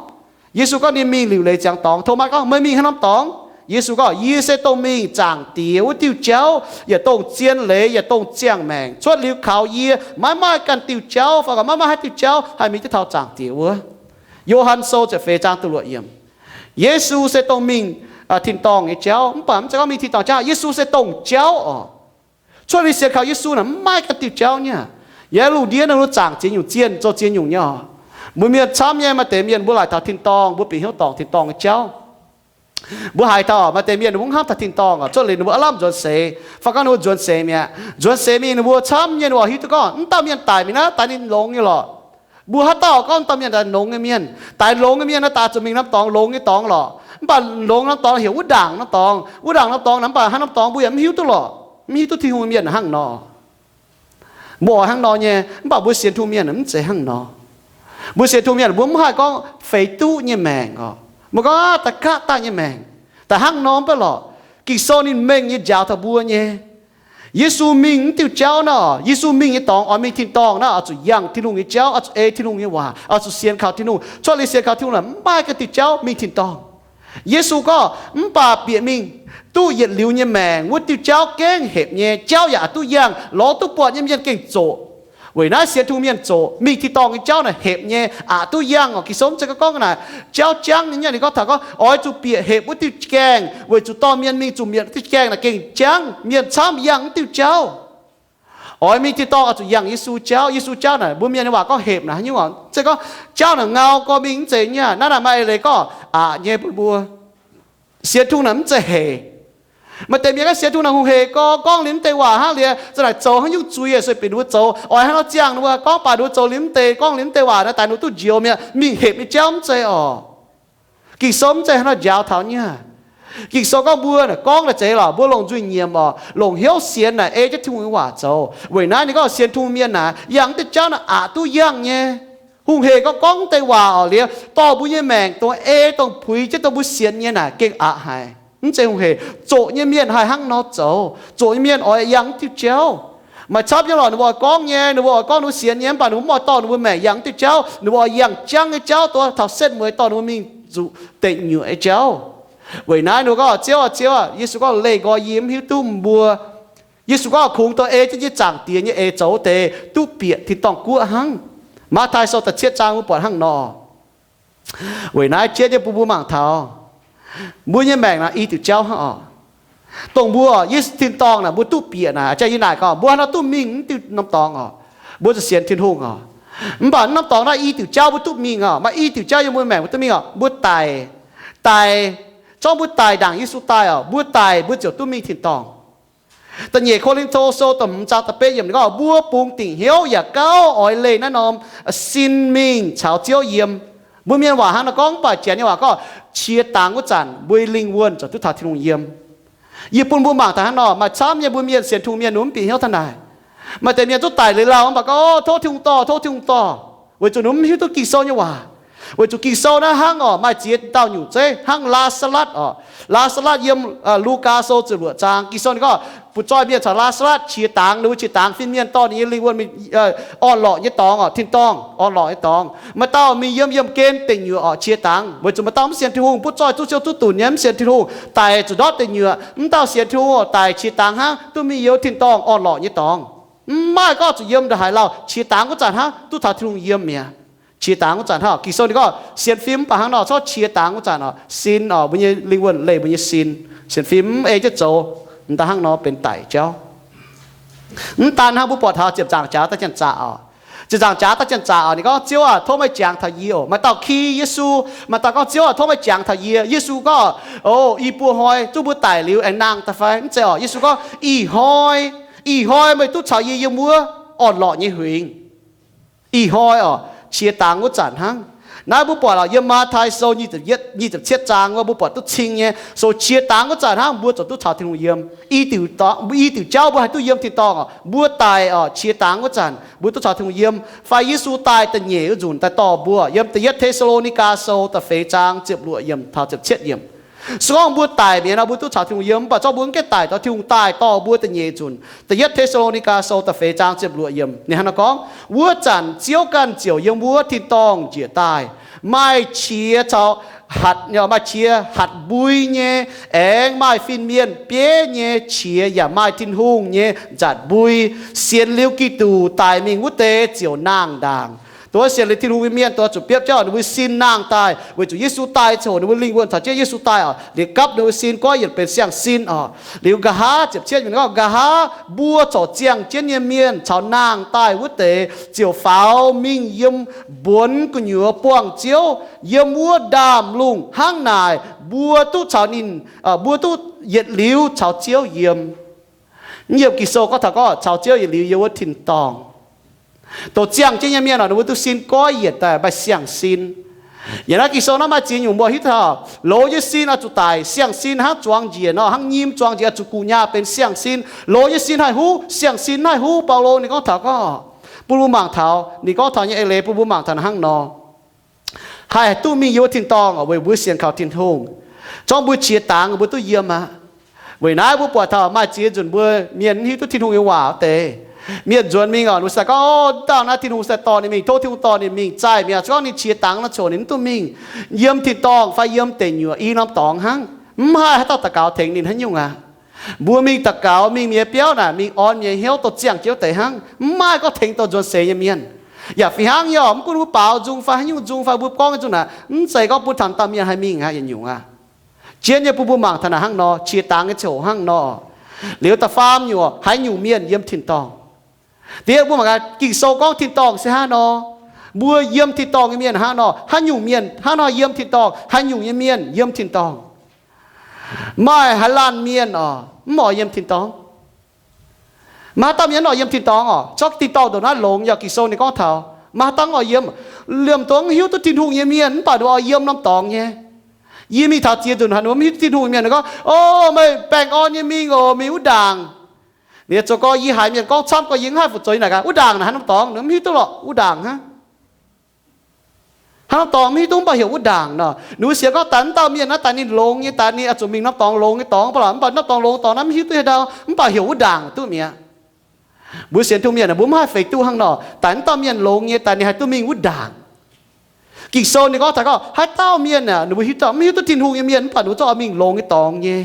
Yesu gorngv ninh mingh liuc leiz ziangx dorngx. Tomaa gorngv, Meih mingh haaix norm dorngx? Yesu gorngv, Yie se dongh mingh Zaangc Diex wuov diuh jauv, yaac dongh zien leiz, yaac dongh ziangh maengc. Cuotv liuz kaux yie, maiv maaih ganh diuh jauv, fai gorngv maiv maaih haaix diuh jauv haih mingh jienv taux Zaangc Diex wuov. Yo^han Sou ziepc feix zaang da'luoqc yiemc. Yesu se dongh mingh tin-dorngh nyei jauv. Mv baac mv zeiz gorngv mingh tin-dorngh jauv. Yesu se dongh jauv oc. Cuotv liuz sienx kaux Yesu naaic mv maaih ganh diuh jauv nyei. Yiem lungh ndiev naaiv, zaangc ziex nyungc zienh, zoux ziex nyungc nyei oc. Mbuo mienh camv nyei, maaih deix mienh mbuo laaic taux tin-dorngh, mbuo bieqc hnyouv dorngc tin-dorngh nyei jauv. Mbuo haiz taux maaih deix mienh ninh mbuo mv hnamv taux tin-dorngh oc, cuotv liuz ninh mbuo aav lamh nzuonx seix, fai gorngv ninh mbuo nzuonx seix mi'aqv. Nzuonx seix mingh ninh mbuo camv nyei, ninh mbuo hiuv duqv gorngv mv dauh mienh daic mingh naaiv daaih ninh longx nyei lorqc. Mbuo haaix dauh gorngv dauh mienh daaih longx nyei mienh, daaih longx nyei mienh naaiv daaih zuqc mingh norm dorngx longx nyei dorngx lorqc. Mv baac longx norm dorngx heuc wuov ndaangc norm dorngx, wuov ndaangc norm dorngx naaic mv baac haaix norm dorngx mbuo yaac mv hiuv duqv lorqc, mv hiuv duqv Tin-Hungh mienh hnangv nor. Mbuo oix hnangv nor nyei, mv baac mbuo sienx Tin-Hungh mienh mv zeiz hnangv nor. Mbuo sienx Tin-Hungh mienh mbuo mv haih gorngv feix duqv nyei maengc oc. Mbuo gorngv da'gaqv daaih nyei maengc, da'hnangv nor mv baac lorqc. Ging-Sou ninh mengh nyei njaaux taux mbuo nyei. Yesu mingh mv diuh jauv naaiv oc, Yesu mingh nyei dorngx oix mingh tin-dorngh naaiv oix zuqc yangh Tin-Hungh nyei jauv, oix zuqc ei Tin-Hungh nyei waac, oix zuqc sienx kaux Tin-Hungh. Cuotv liuz sienx kaux Tin-Hungh naaic mv maaih ganh diuh jauv mingh tin-dorngh. Yesu gorngv, mv baac bieqc mingh duqv yietc liuz nyei maengc wuov diuh jauv gengh hepc nyei, jauv yaac aqc duqv yangh, lorz duqv buatc nyei mienh gengh zoqc. Weic naaiv sienx Tin-Hungh mienh zoqc, mingh tin-dorngh nyei jauv naaic hepc nyei, aqc duqv yangh oc. Ging-Sou mv zeiz gorngv naaic jauv jangv nyei, ninh gorngv taux gorngv oix zuqc bieqc hepc wuov diuh gaengh, weic zuqc dorh mienh mingh zuqc mietc wuov diuh gaengh naaic gengh jangv, mienh camv yangh wuov diuh jauv. Oix mingh tin-dorngh oix zuqc yangh Yesu jauv. Yesu jauv naaic mbuo mienh nyei waac gorngv hepc naaic haaix nyungc oc? Mv zeiz gorngv jauv naaic ngau gorx mingh mv zeiz nyei. Naaiv naaic maaih eix leiz gorngv aqc nyei bun mbuo. Sienx Tin-Hungh naaic mv zeiz hepc. Maaih deix mienh gorngv sienx Tin-Hungh naaic hungh hec gorx, gorngv liuz mv deix waac hnangv liuz za'naaic zoux haaix nyungc zuiz yaac sueih bieqc ninh mbuo zoux. Oix hnangv nor ziangh ninh mbuo gorngv baac ninh mbuo zoux liuz mv deix, gorngv liuz mv deix waac naaic daaih ninh duqv njoux mi'aqv, mingh hepc nyei jauv mv zeiz oc. Ging-Sou mv zeiz hnangv nor njaaux taux nyei. Ging-Sou gorngv mbuo naaic gorngv naaic zeiz lorqc, mbuo longc nzuih nyiemc oc, longc hnyouv sienx naaic ei jienv Tin-Hungh nyei waac zoux. Weic naaiv ninh gorngv sienx Tin-Hungh mienh naaic yangh mv deix jauv naaic aqc duqv yangh nyei. Hungh hec gorngv gorngv mv deix waac oc liuz dorh mbuo nyei maengc dongh ei dongh puix jienv dongh mbuo sienx nyei naaic gengh aqc haic. Mv zeiz hungh hec. Zoqc nyei mienh haih hnangv nor zoux. Zoqc nyei mienh oix yangh mv diuh jauv. Maaih camv nyei lorqc, ninh mbuo oix gorngv nyei, ninh mbuo oix gorngv ninh mbuo sienx nyei, mv baac ninh mbuo mv oix dorh ninh mbuo maengc yangh mv diuh jauv. Ninh mbuo oix yangh jangv nyei jauv, dongh taux setv mueiz dorh ninh mbuo mingh zuqc deic nyuoqc nyei jauv. Weic naaiv ninh mbuo gorngv, Ziouv aah, Ziouv aah, Yesu gorngv, leih nqoi yie mv hiuv duqv mbuo. Yesu gorngv kungx dongh ei jienv yie Zaangc Diex nyei eix zoux deix duqv bieqc tin-dorngh guoqv hnangv. Matv^taai Sou da'cietv zaang mbuo buatc hnangv nor. Weic naaiv jienv nyei bun mbuo mangc taux mbuo nyei maengc naaic i diuc jauv hnangv oc. Dongh mbuo oc, Yesu tin-dorngh naaic mbuo duqv bieqc naaic, jaax yie naaic gorngv mbuo haaix nor duqv mingh mv diuh norm dorngx oc, mbuo zuqc sienx Tin-Hungh oc. Mv baac norm dorngx naaiv i diuc jauv mbuo duqv mingh oc. Maaih i diuc jauv yiem mbuo maengc mbuo duqv mingh oc. Mbuo daic, daic, zorngv mbuo daic ndaangc Yesu daaih oc, mbuo daic mbuo ziouc duqv mingh tin-dorngh. Da'nyeic Ko^lin^to Sou da'hmz zaang da'betv yiemc ninh gorngv, mbuo bungx dingc hnyouv yaac gauh oix leih naaiv norm sin mingh caux Ziouv yiem. Mbuo mienh waac hnangv nor gorngv, mv baac Janx nyei waac gorngv, qiex dangx wuov zanc mbuo lingh wuonh ziouc duqv taux Tin-Hungh yiem. Yie bun mbuo mangc taux hnangv nor, maaih camv nyei mbuo mienh sienx Tin-Hungh mienh ninh mv bieqc hnyouv taux naaic. Maaih deix mienh duqv daic leiz-lauh mv baac gorngv, Tov Tin-Hungh dorh, tov Tin-Hungh dorh, weic zuqc ninh mv hiuv duqv Ging-Sou nyei waac. Weic zuqc Ging-Sou naaiv hnangv oc, maaih ziex dauh nyungc zeiv hnangv Laa^saa^latv oc. Laa^saa^latv yiem Lugaa Sou ziepc luoqc zaang, Ging-Sou ninh gorngv butv-zoih mienh caux Laa^saa^latv qiex dangx, ninh mbuo qiex dangx fin-mienh dorh ninh nyei lingh wuonh mingh orn-lorqc nyei dorngx oc, tin-dorngh orn-lorqc nyei dorngx. Maaih dauh mingh yiem yiemh gen deic nyuoqc oc, qiex dangx, weic zuqc maaih dauh mv sienx Tin-Hungh, butv-zoih duqv siou duqv dunc nyei, mv sienx Tin-Hungh, daic zuqc ndortv deic nyuoqc. Mv dauh sienx Tin-Hungh oc, daic qiex dangx hnangv, duqv mingh yiem tin-dorngh orn-lorqc nyei dorngx. Mv maaih gorngv zuqc yiem ndongc haaix lauh, qiex dangx wuov zanc hnangv duqv taux Tin-Hungh yiem mi'aqv. Qiex dangx wuov zanc hnangv. Ging-Sou ninh gorngv sienx fim mv baac hnangv nor, corc qiex dangx wuov zanc oc, sin oc, mbuo nyei lingh wuonh leih mbuo nyei sin. Sienx fim mv ei jienv zoux, m'daaih hnangv nor benx daic jauv. Mv daan hnangv, mbuo buatc taux ziepc nzaangc jaax daaih janx-zaqc oc. Ziepc nzaangc jaax daaih janx-zaqc oc, ninh gorngv, Ziouv aah, tov meih jangx taux yie oc. Maaih dauh ki Yesu, maaih dauh gorngv, Ziouv aah, tov meih jangx taux yie. Yesu gorngv, o, i buo hnoi zungv mbuo daic liuz aengx nangh daaih fai? Mv zeiz oc. Yesu gorngv, ih hnoi, ih hnoi meih duqv caux yie yiem wuov orn-lorqc nyei huingx. Ih hnoi oc, qiex dangx wuov zanc hnangv. Naaiv mbuo buatc oc, yiem Matv^taai Sou nyic ziepc cietv zaang wuov, mbuo buatc duqv cing nyei, sou qiex dangx wuov zanc hnangv mbuo ziouc duqv caux Tin-Hungh yiem. I diuc jauv mbuo haih duqv yiem tin-dorngh oc, mbuo daic oc, qiex dangx wuov zanc mbuo duqv caux Tin-Hungh yiem, fai Yesu daaih da'nyeic wuov nzunc daaih dorh mbuo. Yiem Da'yietv Te^saa^lo^ni^gaa Sou da'feix zaang ziepc luoqc yiemc taux ziepc cietv yiemc. Se gorngv mbuo daic mi'aqv nor, mbuo duqv caux Tin-Hungh yiem, mv baac zorqv mbuo mv gaengh daic dorh Tin-Hungh daaih dorh mbuo da'nyeic nzunc. Da'yietv Te^saa^lo^ni^gaa Sou da'feix zaang ziepc luoqc yiemc ninh hnangv naaiv gorngv, wuov zanc Ziouv ganh ziouc yiem wuov tin-dorngh njiec daaih, Maaih qiex caux hatc, maaih qiex hatc mbui nyei, aengx maaih fin-mienh bieiv nyei qiex yaac maaih Tin-Hungh nyei nzatc mbui. Sienx liuz Giduc daic mingh wuov deix ziouc nangh ndaangc. Dongh sienx liuz Tin-Hungh nyei mienh dongh zuqc biopv jauv ninh mbuo sin nangh daaih, weic zuqc Yesu daaih ziouc ninh mbuo lingh wuonh caux jienv Yesu daaih oc, liuz gapv ninh mbuo sin goiv yienc benx siang-sin oc. Liuz nqa'haav ziepc cietv gorngv, nqa'haav mbuo corc ziangh jienv nyei mienh caux nangh daaih wuov deix ziouc faaux mingh yiem mbuonx gu'nyuoz buangh Ziouv, yiem wuov ndaamv-lungh hnangv naaic mbuo duqv caux ninh, mbuo duqv yietc liuz caux Ziouv yiem. Yiem Ging-Sou gorngv taux gorngv caux Ziouv yietc liuz yiem wuov tin-dorngh. Dongh ziangh jienv nyei mienh oc, ninh mbuo duqv sin goiv yienc daaih maaih siang-sin. Yiem naaiv Ging-Sou naaiv maaih ziex nyungc mbuo hiuv taux, loz nyei sin oix zuqc daic, siang-sin hnangv zuangx njiec nor, hnangv nyim zuangx njiec oix zuqc guqc nyaah benx siang-sin. Loz nyei sin haih huv, siang-sin haih huv. Baulo ninh gorngv taux gorngv, bun mbuo mangc taux, ninh gorngv taux nyei eix leiz bun mbuo mangc taux hnangv nor. Haih duqv mingh yiem wuov tin-dorngh weic mbuo sienx kaux Tin-Hungh. Zorngv mbuo qiex dangx mbuo duqv yiem aqv. Weic naaiv mbuo buatc taux maaih ziex nzunc mbuo mienh mv hiuv duqv Tin-Hungh nyei waac wuov deix. Mienh nzuonx mingh oc, ninh se gorngv, O, dauh naaiv Tin-Hungh se dorh ninh mingh, tov Tin-Hungh dorh ninh mingh. Zaih mi'aqv, se gorngv ninh qiex dangx nor, coc ninh mv duqv mingh. Yiem tin-dorngh fai yiem deic nyuoqc i norm dorngx hnangv, mv haih haaix dauh daux gaux tengx ninh haaix nyungc aqv. Mbuo mingh daux gaux, mingh mienh biauv naaic, mingh orn mienh hnyouv, dongh ziangh jienv wuov deix hnangv, mv maaih gorngv tengx dongh nzuonx seix nyei mienh. Yaac fih hnangv nyei oc, mv gunv mbuo baaux nzung fai haaix nyungc nzung fai mbuo gorngv nyei nzung naaic, mv zeiz gorngv bun taux dauh mienh haih mingh aqv, yietc nyungc aqv. Jien nyei bun mbuo mangc taux naaic hnangv nor, qiex dangx nyei ziouc hnangv nor. Liuz da'faam nyungc, haaix nyungc mienh yiem tin-dorngh? Diev mbuo mangc gaax, Ging-Sou gorngv tin-dorngh se hnangv nor, mbuo yiem tin-dorngh nyei mienh hnangv nor, haaix nyungc mienh hnangv nor yiem tin-dorngh, haaix nyungc nyei mienh yiem tin-dorngh? Maaih haaix laanh mienh oc, mv oix yiem tin-dorngh? Maaih haaix dauh mienh mv oix yiem tin-dorngh oc? Zorqv tin-dorngh ndongc naaiv longx, yaac Ging-Sou ninh gorngv taux maaih haaix dauh mv oix yiem. Liemh dongh mv hiuv duqv Tin-Hungh nyei mienh mv baac ninh oix yiem norm dorngx nyei. Yie mingh taux ziex nzunc haaix, ninh mbuo mv hiuv duqv Tin-Hungh nyei mienh gorngv, O, meih baengh orn nyei mingh oc, mingh wuov ndaangc. Liuz zoux gorx yie haiz mienh gorngv camv gorx, yie mv haih fu zoux naaic gaax, wuov ndaangc naaic haaix norm dorngx, ninh mv hiuv duqv lorqc wuov ndaangc hnangv. Haaix norm dorngx mv hiuv duqv, mv baac heuc wuov ndaangc nor. Ninh mbuo sienx gorngv daaih mv dauh mienh naaiv daaih ninh longx nyei, daaih ninh oix zuqc mingh norm dorngx longx nyei dorngx baac lorqc, mv baac norm dorngx longx dorngx naaiv mv hiuv duqv haaix dauh, mv baac heuc wuov ndaangc duqv mi'aqv. Mbuo sienx Tin-Hungh mienh mbuo mv haih feix duqv hnangv nor, daaih mv dauh mienh longx nyei, daaih ninh haih duqv mingh wuov ndaangc. Ging-Sou ninh gorngv taux gorngv haaix dauh mienh aeqv, ninh mbuo hiuv duqv, mv hiuv duqv Tin-Hungh nyei mienh mv baac ninh mbuo zungv oix mingh longx nyei dorngx nyei.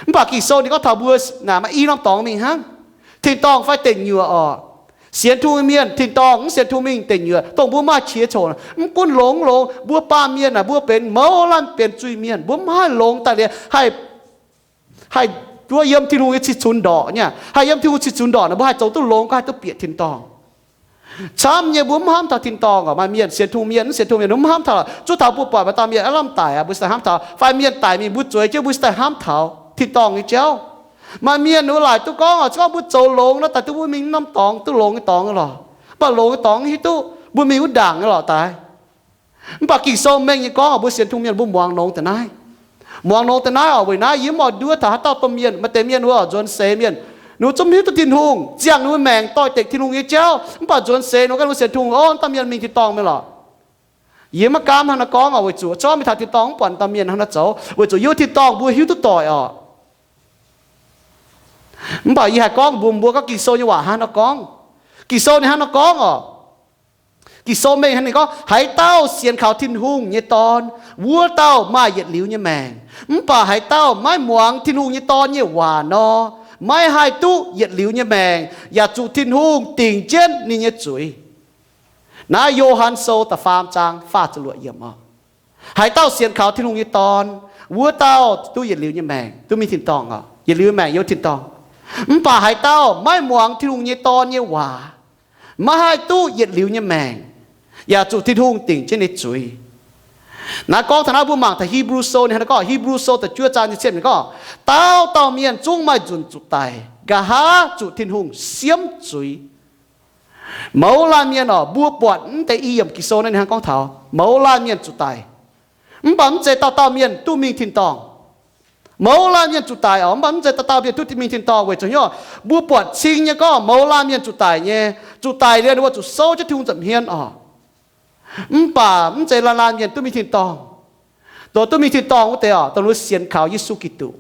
Mv baac Ging-Sou ninh gorngv taux mbuo naaic maaih i norm dorngx mingh hnangv, tin-dorngh fai deic nyuoqc oc. Sienx Tin-Hungh nyei mienh tin-dorngh, mv sienx Tin-Hungh mingh deic nyuoqc, dongh mbuo maaih qiex coc. Mv gunv longx longx, mbuo baamh mienh naaic mbuo benx mouz laanh benx zuiz-mienh, mbuo mv haih longx daaih liuz haih haih duqv yiem Tin-Hungh nyei cih cunx ndorqc nyei. Haih yiem Tin-Hungh cih cunx ndorqc naaic, mbuo haih zoux duqv longx, mbuo haih duqv bieqc tin-dorngh. Camv nyei mbuo mv hnamv taux tin-dorngh oc. Maaih mienh sienx Tin-Hungh mienh, mv sienx Tin-Hungh mienh, mv hnamv taux. Zuov taux mbuo buatc maaih dauh mienh aav lamh daic aqv, mbuo cingx daaih hnamv taux. Fai mienh daic mingh mbuo zueiz jienv, mbuo cingx daaih hnamv taux tin-dorngh nyei jauv. Maaih mienh ninh mbuo laaic duqv gorngv oc, se gorngv mbuo zoux longx nor, daaih duqv mbuo mingh norm dorngx duqv longx nyei dorngx lorqc. Mv baac longx nyei dorngx mv hiuv duqv, mbuo mingh wuov ndaangc nyei lorqc daaih. Mv baac Ging-Sou mengh nyei gorngv oc, mbuo sienx Tin-Hungh mienh mbuo muangx longx daaih naaiv. Muangx longx daaih naaiv oc. Weic naaiv yie mv oix nduov taux haaix dauh domh mienh. Maaih deix mienh wuov nzuonx seix mienh, ninh mbuo zungv mv hiuv duqv Tin-Hungh, ziangh ninh mbuo maengc doix-dekc Tin-Hungh nyei jauv, mv baac nzuonx seix ninh mbuo ganh mbuo sienx Tin-Hungh, O, dauh mienh mingh tin-dorngh mingh lorqc. Yie maiv gaamv hnangv naaiv gorngv oc, weic zuqc zorqv mingh taux tin-dorngh mv buatc dauh mienh hnangv naaiv zoux, weic zuqc yie wuov tin-dorngh mbuo hiuv duqv doic oc. Mv baac yie haih gorngv mbuox mbuo gorngv Ging-Sou nyei waac hnangv naaiv gorngv. Ging-Sou ninh hnangv naaiv gorngv oc. Ging-Sou mengh hnangv ninh gorngv, haaix dauh sienx kaux Tin-Hungh nyei Dorn, wuov dauh maaih yietc liuz nyei maengc. Mv baac haaix dauh maiv muangx Tin-Hungh nyei Dorn nyei waac nor, maiv haih duqv yietc liuz nyei maengc, yaac zuqc Tin-Hungh dingc jienv ninh nyei zuiz. Naaiv Yo^han Sou da'faam zaang faah ziepc luoqc yiemc oc. Haaix dauh sienx kaux Tin-Hungh nyei Dorn, wuov dauh duqv yietc liuz nyei maengc, duqv mingh tin-dorngh oc. Yietc liuz maengc yiem tin-dorngh. Mv baac haaix dauh maiv muangx Tin-Hungh nyei Dorn nyei waac, maiv haih duqv yietc liuz nyei maengc, yaac zuqc Tin-Hungh dingc jienv ninh zuiz. Naaiv gorngv taux naaiv mbuo mangc taux Hipv^lu Sou ninh hnangv naaiv gorngv, Hipv^lu Sou da'juov zaang ziepc cietv ninh gorngv, dauh dauh mienh zungv maaih nzunc zuqc daic, nqa'haav zuqc Tin-Hungh siemv zuiz. Mouz laanh mienh oc, mbuo buatc mv deix i yiemc Ging-Sou naaiv ninh hnangv gorngv taux mouz laanh mienh zuqc daic. Mv baac mv zeiz dauh dauh mienh duqv mingh tin-dorngh. Mouz laanh mienh zuqc daic oc, mv baac mv zeiz dauh dauh mienh duqv mingh tin-dorngh. Weic zuqc hnyouv oc, mbuo buatc cing nyei gorngv mouz laanh mienh zuqc daic nyei, zuqc daic liuz ninh mbuo zuqc souv jienv Tin-Hungh nza'hmien oc. Mv baac mv zeiz laanh laanh mienh duqv mingh tin-dorngh. Dongh duqv mingh tin-dorngh wuov deix oc, dongh ninh mbuo sienx kaux Yesu Giduc.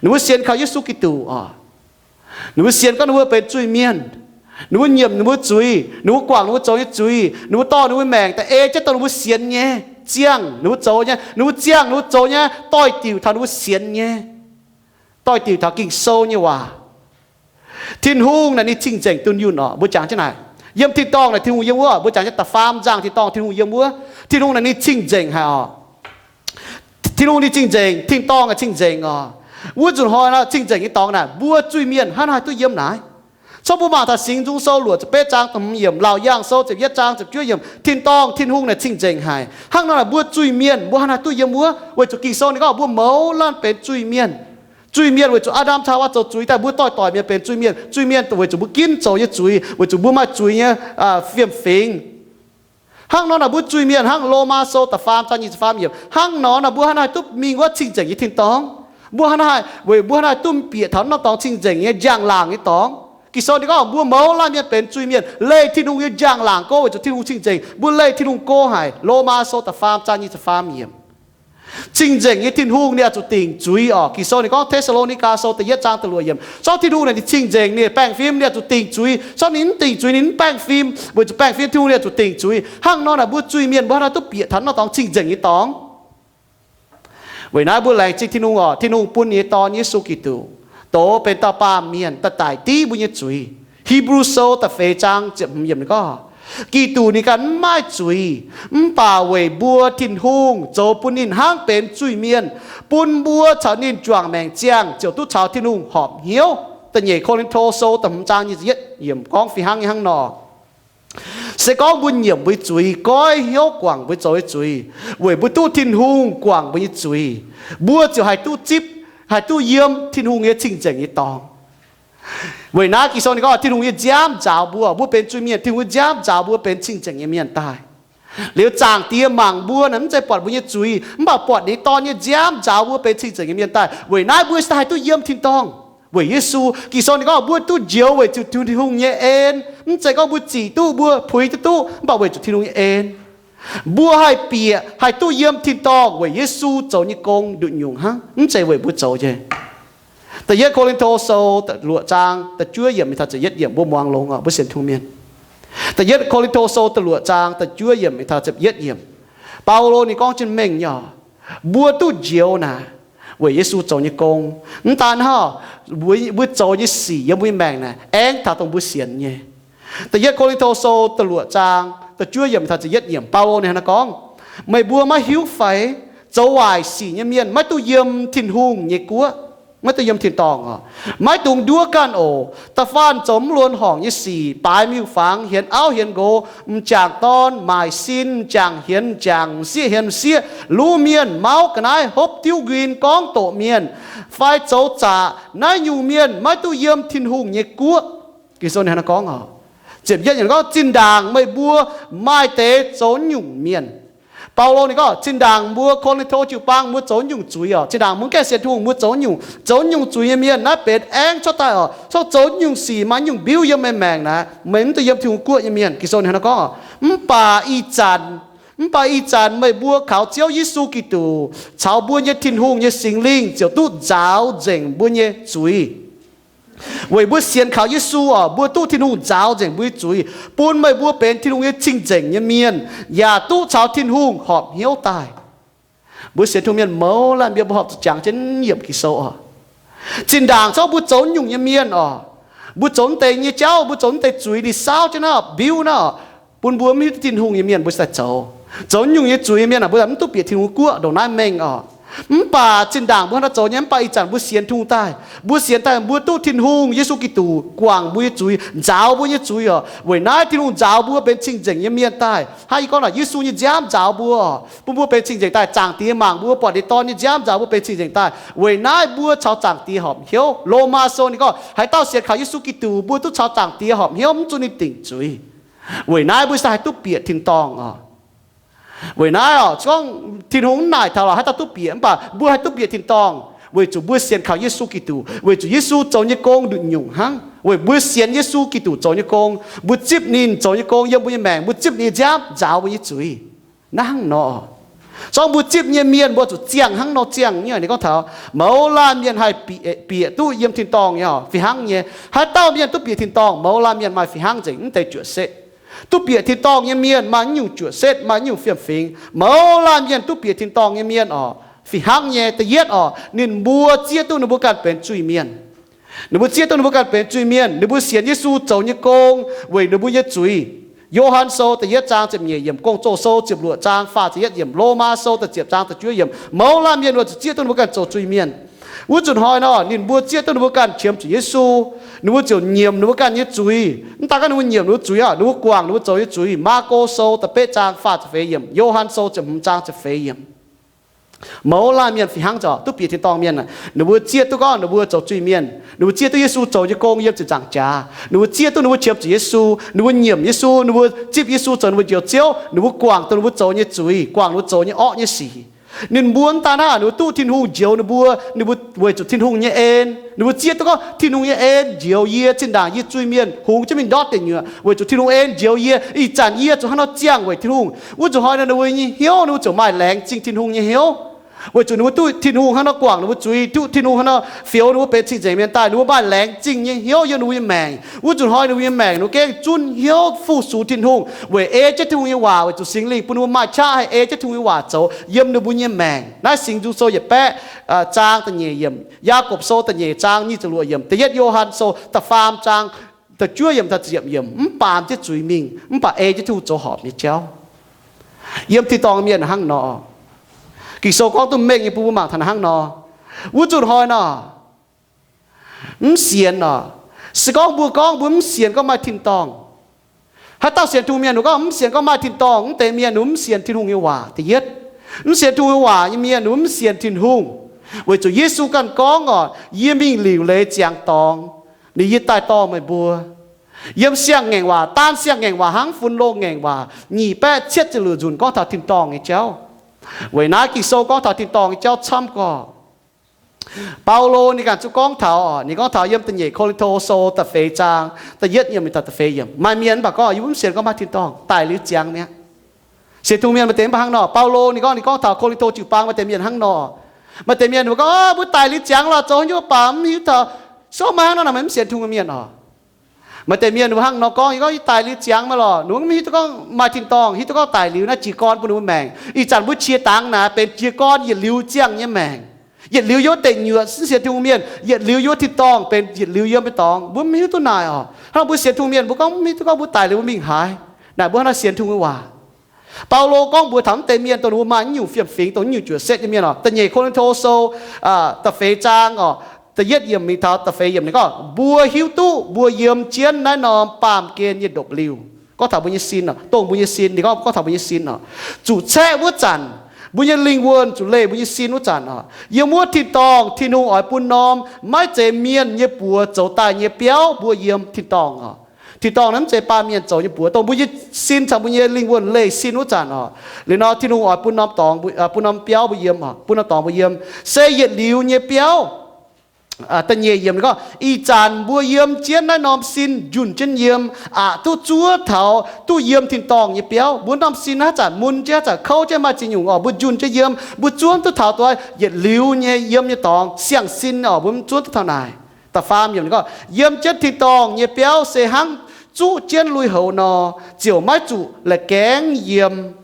Ninh mbuo sienx kaux Yesu Giduc oc. Ninh mbuo sienx gorngv ninh mbuo benx zuiz-mienh. Ninh mbuo nyiemc ninh mbuo zuiz, ninh mbuo guangc ninh mbuo zoux nyei zuiz, ninh mbuo dorh ninh mbuo maengc daaih ei jienv dongh ninh mbuo sienx nyei. ziangh ninh mbuo zoux nyei, ninh mbuo ziangh ninh mbuo zoux nyei, doix-diuc taux ninh mbuo sienx nyei, doix-diuc taux Ging-Sou nyei waac. Tin-Hungh naaic ninh cing-nzengc dunh yunh oc. Mbuo jangx jienv naaic, yiem tin-dorngh naaic Tin-Hungh yiem wuov, mbuo jangx jienv da'faam nzangh tin-dorngh Tin-Hungh yiem wuov. Tin-Hungh naaic ninh cing-nzengc haic oc. Tin-Hungh ninh cing-nzengc, tin-dorngh naaic cing-nzengc oc. Wuov nzunc hnoi nor cing-nzengc nyei dorngx naaic mbuo zuiz-mienh hnangv haaix duqv yiem naaic? Corc mbuo mangc taux Singx Nzung Sou luoqc ziepc betv zaang da'hmz yiemc, Laauc Yaangh Sou ziepc yietv zaang ziepc juov yiemc, tin-dorngh Tin-Hungh naaic cing-nzengc haic. Hnangv nor naaic mbuo zuiz-mienh mbuo hnangv haaix duqv yiem wuov? Weic zuqc Ging-Sou ninh gorngv mbuo mouz laanh benx zuiz-mienh. Zuiz-mienh weic zuqc Aa^ndam caux Haawaa zoux zuiz daaih, mbuo doix-doix mienh benx zuiz-mienh. Zuiz-mienh weic zuqc mbuo ginv zoux nyei zuiz, weic zuqc mbuo maaih zuiz nyei fiem-fingx. Hnangv nor naaic mbuo zuiz-mienh hnangv Lomaa Sou da'faam zaang nyic ziepc faam yiemc. Hnangv nor naaic mbuo hnangv haaix duqv mingh wuov cing-nzengc nyei tin-dorngh? Mbuo hnangv haaix, weic mbuo hnangv haaix duqv bieqc taux norm dorngx cing-nzengc nyei njang-laangc nyei dorngx? Ging-Sou ninh gorngv mbuo mouz laanh mienh benx zuiz-mienh, leih Tin-Hungh nyei njang-laangc go, weic zuqc Tin-Hungh cing-nzengc, mbuo leih Tin-Hungh go haic. Lomaa Sou da'faam zaang nyic ziepc faam yiemc. Cing-nzengc nyei Tin-Hungh ninh oix zuqc dingc zuiz oc. Ging-Sou ninh gorngv Te^saa^lo^ni^gaa Sou da'yietv zaang da'luoqc yiemc, zorqv Tin-Hungh naaic ninh cing-nzengc, ninh baengh fim, ninh oix zuqc dingc zuiz. Zorqv ninh mv dingc zuiz ninh mv baengh fim, weic zuqc baengh fim Tin-Hungh ninh oix zuqc dingc zuiz. Hnangv nor naaic mbuo zuiz-mienh mbuo hnangv haaix duqv bieqc taux norm dorngx cing-nzengc nyei dorngx? Weic naaiv mbuo laengz zingh Tin-Hungh oc. Tin-Hungh bun ninh nyei Dorn, Yesu Giduc, doz benx dauh baamh mienh daaih daic div mbuo nyei zuiz. Hipv^lu Sou da'feix zaang ziepc hmz yiemc ninh gorngv, Giduc ninh ganh mv maaih zuiz, mv baac weic mbuo Tin-Hungh zoux bun ninh hnangv benx zuiz-mienh, bun mbuo caux ninh juangc maengc ziangh ziouc duqv caux Tin-Hungh horpc hnyouv. Da'nyeic Ko^lin^to Sou da'hmz zaang nyic ziepc yietv yiemc gorngv fih hnangv nyei hnangv nor. Se gorngv mbuo nyiemc mbuo nyei zuiz, goiv hnyouv guangc mbuo zoux nyei zuiz, weic mbuo duqv Tin-Hungh guangc mbuo nyei zuiz, mbuo ziouc haih duqv zipv, haih duqv yiem Tin-Hungh nyei cing-nzengc nyei dorngx. Weic naaiv Ging-Sou ninh gorngv Tin-Hungh nyei nziaamv nzaaux mbuo, mbuo benx zuiz-mienh, Tin-Hungh nyei nziaamv nzaaux mbuo benx cing-nzengc nyei mienh daaih. Liuz zaangc Diex mangc mbuo naaic mv zeiz buatc mbuo nyei zuiz, mv baac buatc ninh nyei Dorn nyei nziaamv nzaaux mbuo benx cing-nzengc nyei mienh daaih. Weic naaiv mbuo se haih duqv yiem tin-dorngh weic Yesu. Ging-Sou ninh gorngv mbuo duqv njoux weic zuqc Tin-Hungh nyei en. Mv zeiz gorngv mbuo zic duqv, mbuo puix duqv duqv, mv baac weic zuqc Tin-Hungh nyei en. Mbuo haih bieqc, haih duqv yiem tin-dorngh weic Yesu zoux nyei gong nduqc nyungc hnangv, mv zeiz weic mbuo zoux nyei. Da'yietv Ko^lin^to Sou da'luoqc zaang da'juov yiemc mingh taux ziepc yietv yiemc mbuo muangx longx oc, mbuo sienx Tin-Hungh mienh. Da'yietv Ko^lin^to Sou da'luoqc zaang da'juov yiemc mingh taux ziepc yietv yiemc. Baulo ninh gorngv jienv mengh nyei oc, mbuo duqv njoux naaic weic Yesu zoux nyei gong. Mv daan hnangv, mbuo zoux nyei sic yiem mbuo nyei maengc naaic aengx taux dongh mbuo sienx nyei. Da'yietv Ko^lin^to Sou da'luoqc zaang da'juov yiemc taux ziepc yietv yiemc, Baulo ninh hnangv naaiv gorngv, meih mbuo maiv hiuv fai? Zoux waaic sic nyei mienh maiv duqv yiem Tin-Hungh nyei guoqv. Maiv duqv yiem tin-dorngh oc. Maiv dungx nduov ganh oc. Da'faanh zoux mv luonx horngc nyei sic, baaix miuc-fangx, hienx auv hienx nqox, m'jangc dorn, maaic sin, m'jangc hienx m'jangc, m'sieqv hienx m'sieqv, luv mienh, mauv ga'naaiv, hopv diuv nquin, gorngv doqc mienh, fai zoux zaqc, naaiv nyungc mienh maiv duqv yiem Tin-Hungh nyei guoqv. Ging-Sou ninh hnangv naaiv gorngv oc. Ziepc yietv yiemc gorngv, zinh ndaangc meih mbuo maaih deix zoux nyungc mienh. Baulo ninh gorngv, zinh ndaangc mbuo Ko^lin^to jiu-baang mbuo zoux nyungc zuiz oc. Zinh ndaangc mbuo mv gaengh sienx Tin-Hungh mbuo zoux nyungc, zoux nyungc zuiz nyei mienh naaiv benx aengv cuotv daaih oc. Corc zoux nyungc sic maaih nyungc mbiuv yiem meih maengc naaic, meih mv duqv yiem Tin-Hungh guoqv nyei mienh. Ging-Sou ninh hnangv naaiv gorngv oc. Mv baac ih zanc, mv baac ih zanc meih mbuo kaux Ziouv Yesu Giduc caux mbuo nyei Tin-Hungh nyei Singx Lingh ziouc duqv nzaaux nzengc mbuo nyei zuiz. Weic mbuo sienx kaux Yesu oc, mbuo duqv Tin-Hungh nzaaux nzengc mbuo nyei zuiz, bun meih mbuo benx Tin-Hungh nyei cing-nzengc nyei mienh, yaac duqv caux Tin-Hungh horpc hnyouv daaih. Mbuo sienx Tin-Hungh mienh mouz laanh mbuo horpc zuqc jangx jienv yiemc Ging-Sou oc. Zinh ndaangc corc mbuo zoux nyungc nyei mienh oc, mbuo zoux deix nyei jauv, mbuo zoux deix zuiz, ninh saauv jienv naaiv mbiuv naaiv oc, bun mbuo mv hiuv duqv Tin-Hungh nyei mienh mbuo daaih zoux. Zoux nyungc nyei zuiz nyei mienh aah, mbuo mv duqv bieqc Tin-Hungh guoqv ndongc naaiv mengh oc. Mv baac zinh ndaangc mbuo hnangv naaiv zoux nyei, mv baac ih zanc mbuo sienx Tin-Hungh daaih, mbuo sienx daaih mbuo duqv Tin-Hungh Yesu Giduc guangc mbuo nyei zuiz, nzaaux mbuo nyei zuiz oc. Weic naaiv Tin-Hungh nzaaux mbuo benx cing-nzengc nyei mienh daaih. Hnangv yie gorngv naaic, Yesu nyei nziaamv nzaaux mbuo oc, bun mbuo benx cing-nzengc daaih. Zaangc Diex mangc mbuo, buatc ninh Dorn nyei nziaamv nzaaux mbuo benx cing-nzengc daaih. Weic naaiv mbuo caux Zaangc Diex horpc hnyouv. Lomaa Sou ninh gorngv, haaix dauh sienx kaux Yesu Giduc, mbuo duqv caux Zaangc Diex horpc hnyouv, mv zuqc ninh dingc zuiz. Weic naaiv mbuo se haih duqv bieqc tin-dorngh oc. Weic naaiv oc, gorngv Tin-Hungh mv naaic taux lorqc, haaix dauh duqv bieqc, mv baac mbuo haih duqv bieqc tin-dorngh weic zuqc mbuo sienx kaux Yesu Giduc, weic zuqc Yesu zoux nyei gong nduqc nyungc hnangv. Weic mbuo sienx Yesu Giduc zoux nyei gong, mbuo zipv ninh zoux nyei gong yiem mbuo nyei maengc, mbuo zipv ninh nziaamv nzaaux mbuo nyei zuiz. Hnangv nor, zorngv mbuo zipv nyei mienh mbuo zuqc ziangh hnangv nor ziangh nyei. Ninh gorngv taux mouz laanh mienh haih bieqc, bieqc duqv yiem tin-dorngh nyei oc, fih hnangv nyei. Haaix dauh mienh duqv bieqc tin-dorngh, mouz laanh mienh maaih fih hnangv nzengc mv deix juoqc setv. Duqv bieqc tin-dorngh nyei mienh maaih nyungc juoqc setv, maaih nyungc fiem-fingx. Mouz laanh mienh duqv bieqc tin-dorngh nyei mienh oc, fih hnangv nyei. Da'yietv oc, ninh mbuo zieqv duqv ninh mbuo ganh benx zuiz mienh. Ninh mbuo zieqv duqv ninh mbuo ganh benx zuiz mienh. Ninh mbuo sienx Yesu zoux nyei gong weic ninh mbuo nyei zuiz. Yo^han Sou da'yietv zaang ziepc nyeic yiemc, Gong-Zoh Sou ziepc luoqc zaang faah ziepc yietv yiemc, Lomaa Sou da'ziepc zaang da'juov yiemc. Mouz laanh mienh weic zuqc zieqv duqv ninh mbuo ganh zoux zuiz mienh. Wuov nzunc hnoi nor, ninh mbuo zieqv duqv ninh mbuo ganh qiemx zuqc Yesu. Ninh mbuo ziouc nyiemc ninh mbuo ganh nyei zuiz. Mv daan gorngv ninh mbuo nyiemc ninh mbuo zuiz aqv, ninh mbuo guangc ninh mbuo zoux nyei zuiz. Maako Sou da'betv zaang faah ziepc feix yiemc, Yo^han Sou ziepc hmz zaang ziepc feix yiemc. Mouz laanh mienh fih hnangv zoc duqv bieqc tin-dorngh mienh, ninh mbuo zieqv duqv gorngv ninh mbuo zoux zuiz mienh. Ninh mbuo zieqv duqv Yesu zoux nyei gong yiem ziepc nzaangc jaax. Ninh mbuo zieqv duqv ninh mbuo qiemx zuqc Yesu, ninh mbuo nyiemc Yesu, ninh mbuo zipv Yesu zoux ninh mbuo Njoux Ziouv. Ninh mbuo guangc dongh ninh mbuo zoux nyei zuiz, guangc ninh mbuo zoux nyei orqv nyei sic. Ninh mbuo mv daan hnangv, ninh mbuo duqv Tin-Hungh njoux ninh mbuo, ninh mbuo weic zuqc Tin-Hungh nyei en. Ninh mbuo zieqv duqv gorngv Tin-Hungh nyei en njoux yie zinh ndaangc yie zuiz mienh hungx jienv mingh ndortv deic nyuoqc, weic zuqc Tin-Hungh en njoux yie. Ih zanc yie zuqc hnangv nor ziangh weic Tin-Hungh. Wuov nzunc hnoi nor ninh mbuo nyei hnyouv, ninh mbuo ziouc maaih laengz zingh Tin-Hungh nyei hnyouv. Weic zuqc ninh mbuo duqv Tin-Hungh hnangv nor guangc ninh mbuo zuiz, duqv Tin-Hungh hnangv nor fioux ninh mbuo benx cing-nzengc mienh daaih, ninh mbuo maaih laengz zingh nyei hnyouv yiem ninh mbuo nyei maengc. Wuov nzunc hnoi ninh mbuo nyei maengc ninh mbuo gengh zunv hnyouv fu-sux Tin-Hungh weic ei jienv Tin-Hungh nyei waac, weic zuqc Singx Lingh bun ninh mbuo maaih qaqv haih ei jienv Tin-Hungh nyei waac zoux yiem ninh mbuo nyei maengc. Naaiv Singx Nzung Sou yietc baeqv zaang da'nyeic yiemc, Yaagorpc Sou da'nyeic zaang nyic ziepc luoqc yiemc, da'yietv Yo^han Sou da'faam zaang da'juov yiemc, da'ziepc yiemc, mv baamz jienv zuiz mingh, mv baac ei jienv Tin-Hungh zoux horpc nyei jauv. Yiem tin-dorngh mienh hnangv nor. Ging-Sou gorngv duqv mengh nyei bun mbuo mangc taux hnangv nor. Wuov nzunc hnoi nor, mv sienx nor, se gorngv mbuo gorngv mbuo mv sienx gorngv maaih tin-dorngh, haaix dauh sienx Tin-Hungh mienh, ninh gorngv mv sienx gorngv maaih tin-dorngh, mv deix mienh ninh mv sienx Tin-Hungh nyei waac. Da'yietv, mv sienx Tin-Hungh nyei waac nyei mienh ninh mv sienx Tin-Hungh. Weic zuqc Yesu ganh gorngv oc, yie mingh liuc leiz ziangx dorngx, liuz yie daaih dorh meih mbuo. Yiem siang-ngaengc waac, daan siang-ngaengc waac hnangv funx loz-ngaengc waac nyic baeqv cietv ziepc luoqc nzunc gorngv taux tin-dorngh nyei jauv. Weic naaiv Ging-Sou gorngv taux tin-dorngh nyei jauv camv gorx. Baulo ninh ganh zuqc gorngv taux, ninh gorngv taux yiem da'nyeic Ko^lin^to Sou da'feix zaang da'yietv yiemc mingh taux da'feix yiemc, maaih mienh mv baac gorngv yie mv sienx gorngv maaih tin-dorngh, daic liuz ziangx mi'aqv. Sienx Tin-Hungh mienh maaih deix mv baac hnangv nor. Baulo ninh gorngv, ninh gorngv taux Ko^lin^to jiu-baang maaih deix mienh hnangv nor. Maaih deix mienh mbuo gorngv, mbuo daic liuz ziangx lorqc, zoux haaix nyungc baac mv hiuv taux, se gorngv maaih hnangv nor naaic meih mv sienx Tin-Hungh mienh oc. Maaih deix mienh mbuo hnangv nor gorngv, yie gorngv yie daic liuz ziangx maah lorqc, ninh mv hiuv duqv gorngv maaih tin-dorngh, hiuv duqv gorngv daic liuz naaiv jiez gorn bun ninh mbuo maengc. Ih zanc mbuo qiex dangx naaic benx jiez gorn yietc liuz ziangh nyei maengc. Yietc liuz yiem wuov deic nyuoqc mv sienx Tin-Hungh mienh, yietc liuz yiem wuov tin-dorngh benx yietc liuz yiem nyei dorngx. Mbuo mv hiuv duqv naaic oc. Hnangv mbuo sienx Tin-Hungh mienh mbuo gorngv mv hiuv duqv gorngv mbuo daic liuz mbuo mingh haaix. Naaic mbuo hnangv nor sienx Tin-Hungh nyei waac. Baulo gorngv mbuox taux mv deix mienh dongh ninh mbuo maaih nyungc fiem-fingx, dongh nyungc juoqc setv nyei mienh oc. Da'nyeic Ko^lin^to Sou da'feix zaang oc, da'yietv yiemc mingh taux da'feix yiemc ninh gorngv, mbuo hiuv duqv mbuo yiem jienv naaiv norm baamh gen nyei ndopv-liuh. Gorngv taux mbuo nyei sin oc, dongh mbuo nyei sin, ninh gorngv gorngv taux mbuo nyei sin oc. Zuqc caeqv wuov zanc, mbuo nyei lingh wuonh zuqc leih mbuo nyei sin wuov zanc oc, yiem wuov tin-dorngh Tin-Hungh oix bun norm maiv zeiz mienh nyei buoz zoux daaih nyei biauv mbuo yiem tin-dorngh oc. Tin-dorngh naaiv mv zeiz baamh mienh zoux nyei buoz, dongh mbuo nyei sin caux mbuo nyei lingh wuonh leih sin wuov zanc oc. Liuz nor Tin-Hungh oix bun norm dorngx, bun norm biauv mbuo yiem oc, bun norm dorngx mbuo yiem. Se yietc liuz nyei biauv. Da'nyeic yiemc ninh gorngv, ih zanc mbuo yiem jienv naaiv norm sin njunh jienv yiem, aqc duqv zuov taux duqv yiem tin-dorngh nyei biauv. Mbuo norm sin haaix zanc mun jienv, haaix zanc kouv jienv, maaih ziex nyungc oc, mbuo njunh jienv yiem, mbuo zuov duqv taux dongh yietc liuz nyei yiem nyei dorngx, siang-sin oc, mbuo zuov duqv taux naaic. Da'faam yiemc ninh gorngv, yiem jienv tin-dorngh nyei biauv se hnangv zuqv jienv lui-houx nor, ziouc maiv zuqc la'gaengv yiem.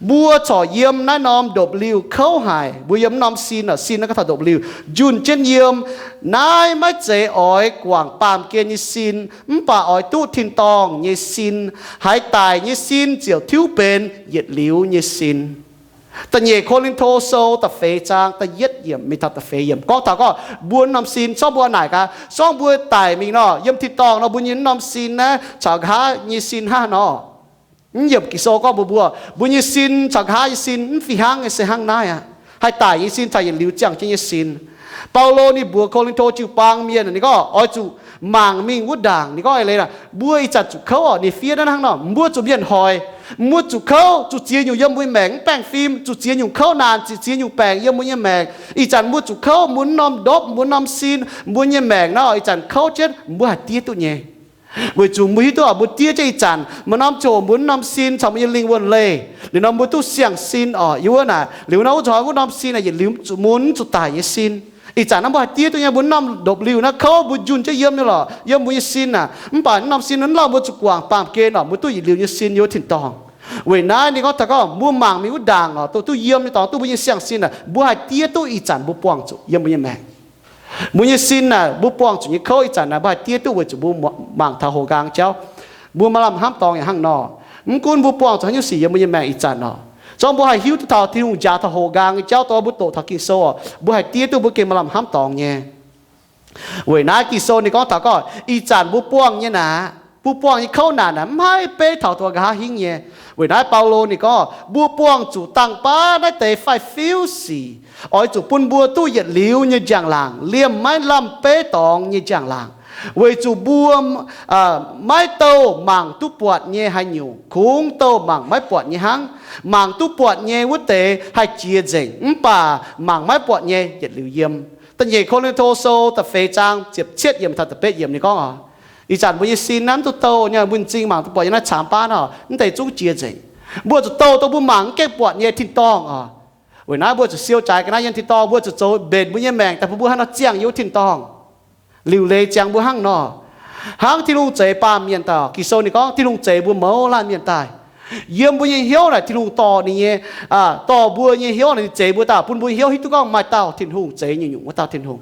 Mbuo corc yiem naaiv norm ndopv-liuh kouv haic. Mbuo yiem naaiv norm sin oc, sin naaiv gorngv taux ndopv-liuh, njunh jienv yiem. Naaiv maiv zeiz oix guangc baamh gen nyei sin, mv baac oix duqv tin-dorngh nyei sin. Haaix daic nyei sin ziouc tiuv benx yietc liuz nyei sin. Da'nyeic Ko^lin^to Sou da'feix zaang da'yietv yiemc mingh taux da'feix yiemc gorngv taux gorngv mbuo norm sin, se gorngv mbuo naaic gaax, se gorngv mbuo daic mingh nor, yiem tin-dorngh nor, mbuo nyei norm sin naaiv caux nqa'haav nyei sin hnangv haaix nor? Mv yiemc Ging-Sou gorngv mbuox mbuo, mbuo nyei sin caux nqa'haav nyei sin mv fih hnangv nyei se hnangv naaiv aqv. Haih daic nyei sin caux yietc liuz ziangh jienv nyei sin. Baulo ninh mbuox Ko^lin^to jiu-baang mienh ninh gorngv oix zuqc mangc mingh wuov ndaangc. Ninh gorngv eix leiz, mbuo ih zanc zuqc kouv oc, ninh fiev naaiv hnangv nor, mbuo zuqc mienh hoic, mbuo zuqc kouv, zuqc ziex nyungc yiem mbuo nyei maengc, mv baengh fim, zuqc ziex nyungc kouv naanc, zuqc ziex nyungc baengc yiem mbuo nyei maengc. Ih zanc mbuo zuqc kouv, mbuo norm ndopv, mbuo norm sin, mbuo nyei maengc nor, ih zanc kouv jienv mbuo haih diev duqv nyei. Weic zuqc mbuo hiuv duqv oc, mbuo diev jienv ih zanc, maaih norm ziangh hoc mbuo norm sin caux mbuo nyei lingh wuonh leih. Liuz nor mbuo duqv siang-sin oc, yiem wuov naaic. Liuz nor wuov nzunc hnoi mbuo norm sin naaic yietc liuz zuqc mun, zuqc daic nyei sin. Ih zanc naaiv mbuo haih diev duqv nyei, mbuo norm ndopv-liuh naaiv kouv, mbuo njunh jienv yiem nyei lorqc, yiem mbuo nyei sin naaic. Mv baac norm sin naaiv lauh mbuo zuqc guangc baamh gen lorqc, mbuo duqv yietc liuz nyei sin yiem wuov tin-dorngh. Weic naaiv ninh gorngv taux gorngv mbuo mangc mingh wuov ndaangc oc, duqv yiem nyei dorngx duqv mbuo nyei siang-sin naaic, mbuo haih diev duqv ih zanc mbuo buangh zuqc yiem mbuo nyei maengc. Mbuo nyei sin naaic, mbuo buangh zuqc nyei kouv ih zanc naaic mbuo haih diev duqv weic zuqc mbuo mangc taux houx nqaang nyei jauv, mbuo maaih lamh hnamv dorngx yaac hnangv nor. Mv gunv mbuo buangh zuqc haaix nyungc sic yiem mbuo nyei maengc ih zanc oc, zorqv mbuo haih hiuv duqv taux Tin-Hungh njaaux taux houx nqaang nyei jauv dongh mbuo doqc taux Ging-Sou oc, mbuo haih diev duqv mbuo gengh maaih lamh hnamv dorngx nyei. Weic naaiv Ging-Sou ninh gorngv taux gorngv ih zanc mbuo buangh nyei naaic, mbuo buangh nyei kouv naanc naaic mv haih beiv taux dongh nqa'haav hingv nyei. Weic naaiv Baulo ninh gorngv mbuo buangh zuqc dangh baav naaiv deix faix-fiuv sic, oix zuqc bun mbuo duqv yietc liuz nyei njang-laangc, liemh maiv lamh beiv dorngx nyei njang-laangc, weic zuqc mbuo maiv douh mangc duqv buatc nyei haaix nyungc, kungx douh mangc maiv buatc nyei hnangv. Mangc duqv buatc nyei wuov deix haih jiex nzengc, mv baac mangc maiv buatc nyei yietc liuz yiem. Da'nyeic Ko^lin^to Sou da'feix zaang ziepc cietv yiemc taux da'betv yiemc ninh gorngv oc, ih zanc mbuo nyei sin naaiv mv duqv douh nyei, mbuo m'zing mangc duqv buatc nyei naaiv caamx baav nor, mv deix zungv jiex nzengc. Mbuo zuqc douh dongh mbuo mangc mv gaengh buatc nyei tin-dorngh oc. Weic naaiv mbuo zuqc siou jaaix ga'naaiv yiem tin-dorngh, mbuo zuqc zoux mbenc mbuo nyei maengc daaih bun mbuo haaix nor ziangh yiem wuov tin-dorngh. Liuc leiz ziangx mbuo hnangv nor, hnangv Tin-Hungh zeix baamh mienh daaih. Ging-Sou ninh gorngv Tin-Hungh zeix mbuo mouz laanh mienh daaih. Yiem mbuo nyei hnyouv naaic Tin-Hungh dorh ninh nyei, dorh mbuo nyei hnyouv naaic ninh zeix mbuo daaih bun mbuo hnyouv hiuv duqv gorngv maaih dauh Tin-Hungh zeix nyungc-nyungc wuov dauh Tin-Hungh.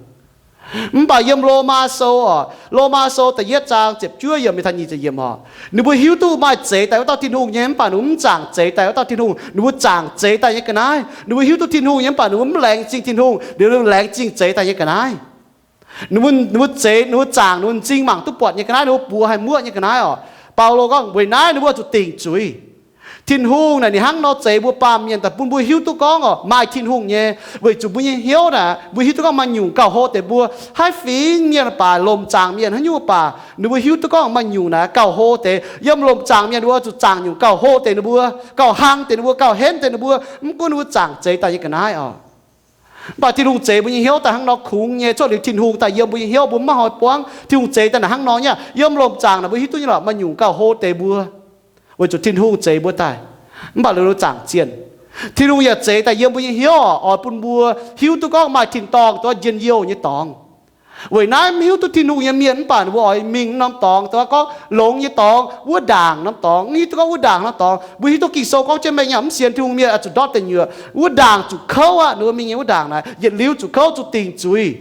Mv baac yiem Lomaa Sou oc, Lomaa Sou da'yietv zaang ziepc juov yiemc mingh taux nyic ziepc yiemc oc, ninh mbuo hiuv duqv maaih zeix daaih wuov dauh Tin-Hungh nyei, mv baac ninh mbuo mv zaangc zeix daaih wuov dauh Tin-Hungh. Ninh mbuo zaangc zeix daaih nyei ga'naaiv, ninh mbuo hiuv duqv Tin-Hungh nyei, mv baac ninh mbuo mv laengz zingh Tin-Hungh, liuz ninh mbuo laengz zingh zeix daaih nyei ga'naaiv. Ninh mbuo, ninh mbuo zeix, ninh mbuo zaangc, ninh mbuo m'zing mangc duqv buatc nyei ga'naaiv, ninh mbuo buoz haih muoqv nyei ga'naaiv oc. Baulo gorngv weic naaiv ninh mbuo zuqc dingc zuiz. Tin-Hungh naaic ninh hnangv nor zeix mbuo baamh mienh daaih bun mbuo hiuv duqv gorngv oc maaih Tin-Hungh nyei, weic zuqc mbuo nyei hnyouv naaic mbuo hiuv duqv gorngv maaih nyungc gauh hlo deix mbuo. Haaix fingx mienh baac, lomc zaangc mienh haaix nyungc baac, ninh mbuo hiuv duqv gorngv maaih nyungc naaic gauh hlo deix. Yiem lomc zaangc mienh ninh mbuo zuqc zaangc nyungc gauh hlo deix ninh mbuo, gauh hlang deix ninh mbuo, gauh henv deix ninh mbuo, mv gunv ninh mbuo zaangc zeix daaih nyei ga'naaiv oc. Mv baac Tin-Hungh zeix mbuo nyei hnyouv daaih hnangv nor kungx nyei, cuotv liuz Tin-Hungh daaih yiem mbuo nyei hnyouv, mbuo mv maaih hnoi buangv. Tin-Hungh zeix daaih naaic hnangv nor nyei. Yiem lomc zaangc naaic mbuo hiuv duqv nyei lorqc, maaih nyungc gauh hlo deix mbuo, weic zuqc Tin-Hungh zeix mbuo daaih. Mv baac liuz zaangc zienh, Tin-Hungh yaac zeix daaih yiem mbuo nyei hnyouv oc, oix bun mbuo hiuv duqv gorngv maaih tin-dorngh dongh njien-youh nyei dorngx. Weic naaiv mv hiuv duqv Tin-Hungh nyei mienh mv baac ninh mbuo oix mingh norm dorngx dongh gorngv longx nyei dorngx, wuov ndaangc norm dorngx. Mv hiuv duqv gorngv wuov ndaangc norm dorngx. Mbuo hiuv duqv Ging-Sou gorngv jienv mengh nyei, mv sienx Tin-Hungh mienh oix zuqc ndortv deic nyuoqc. Wuov ndaangc zuqc kouv aqv, ninh mbuo mingh nyei wuov ndaangc naaic yietc liuz zuqc kouv, zuqc dingc zuiz.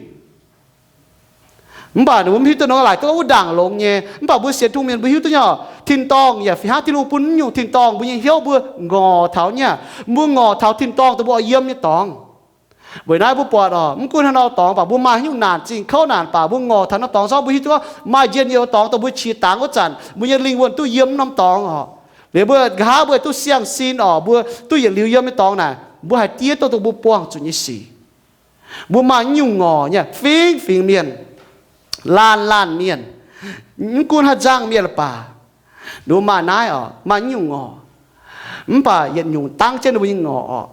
Mv baac ninh mbuo mv hiuv duqv nor, laaix duqv wuov ndaangc longx nyei. Mv baac mbuo sienx Tin-Hungh mienh mbuo hiuv duqv nyei oc, tin-dorngh yaac fih hnangv. Tin-Hungh bun nyungc tin-dorngh mbuo nyei hnyouv mbuo ngorc taux nyei. Mbuo ngorc taux tin-dorngh dongh mbuo oix yiem nyei dorngx. Weic naaiv mbuo buatc oc, mv gunv haaix norm dorngx baac, mbuo maaih haaix nyungc naanc zingh kouv naanc baac, mbuo ngorc taux norm dorngx zorqv mbuo hiuv duqv gorngv maaih njien-youh dorngx dongh mbuo qiex dangx wuov zanc, mbuo nyei lingh wuonh duqv yiem norm dorngx oc. Liuz mbuo nqa'haav mbuo duqv siang-sin oc, mbuo duqv yietc liuz yiem nyei dorngx naaic, mbuo haih diev duqv dongh mbuo buangh zuqc nyei sic. Mbuo maaih nyungc ngorc nyei, fingx fingx mienh, laanh laanh mienh, mv gunv haaix nzangc mienh baac, ninh mbuo maaih naaiv oc, maaih nyungc ngorc. Mv baac yietc nyungc dangv jienv ninh mbuo nyei ngorc oc,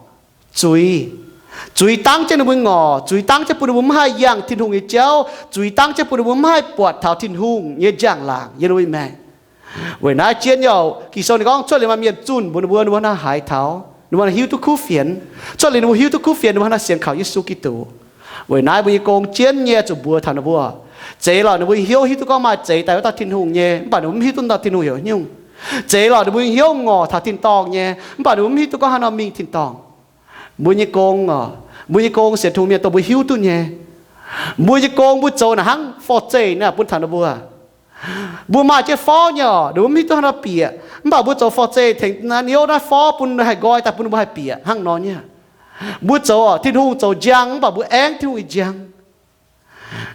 zuiz. Zuiz dangv jienv ninh mbuo nyei ngorc. Zuiz dangv jienv bun ninh mbuo mv haih yangh Tin-Hungh nyei jauv. Zuiz dangv jienv bun ninh mbuo mv haih buatc taux Tin-Hungh nyei njang-laangc yiem ninh mbuo nyei maengc. Weic naaiv jienv nyei oc, Ging-Sou ninh gorngv cuotv liuz maaih mienh zunh mbuox ninh mbuo, ninh mbuo hnangv haaix taux, ninh mbuo hiuv duqv kuv fienx. Cuotv liuz ninh mbuo hiuv duqv kuv fienx, ninh mbuo hnangv haaix nor sienx kaux Yesu Giduc. Weic naaiv mbuo nyei gong jienv nyei zuqc mbuox taux ninh mbuo, zeiz lorqc ninh mbuo nyei hnyouv hiuv duqv gorngv maaih zeix daaih wuov dauh Tin-Hungh nyei, mv baac ninh mbuo mv hiuv duqv dauh Tin-Hungh heuc haaix nyungc. Zeiz lorqc ninh mbuo nyei hnyouv ngorc taux tin-dorngh nyei, mv baac ninh mbuo mv hiuv duqv gorngv haaix nor mingh tin-dorngh. Mbuo nyei gong oc, mbuo nyei gong sienx Tin-Hungh mienh dongh mbuo hiuv duqv nyei. Mbuo nyei gong mbuo zoux naaic hnangv forv-zeih naaic bun taux ninh mbuo. Mbuo maaih jienv forv nyei oc, ninh mbuo mv hiuv duqv haaix nor bieqc, mv baac mbuo zoux forv-zeih tengx naaiv niouv naaiv forv bun haih nqoi daaih bun ninh mbuo haih bieqc hnangv nor nyei. Mbuo zoux oc, Tin-Hungh zoux njang mv baac mbuo aengv Tin-Hungh nyei njang.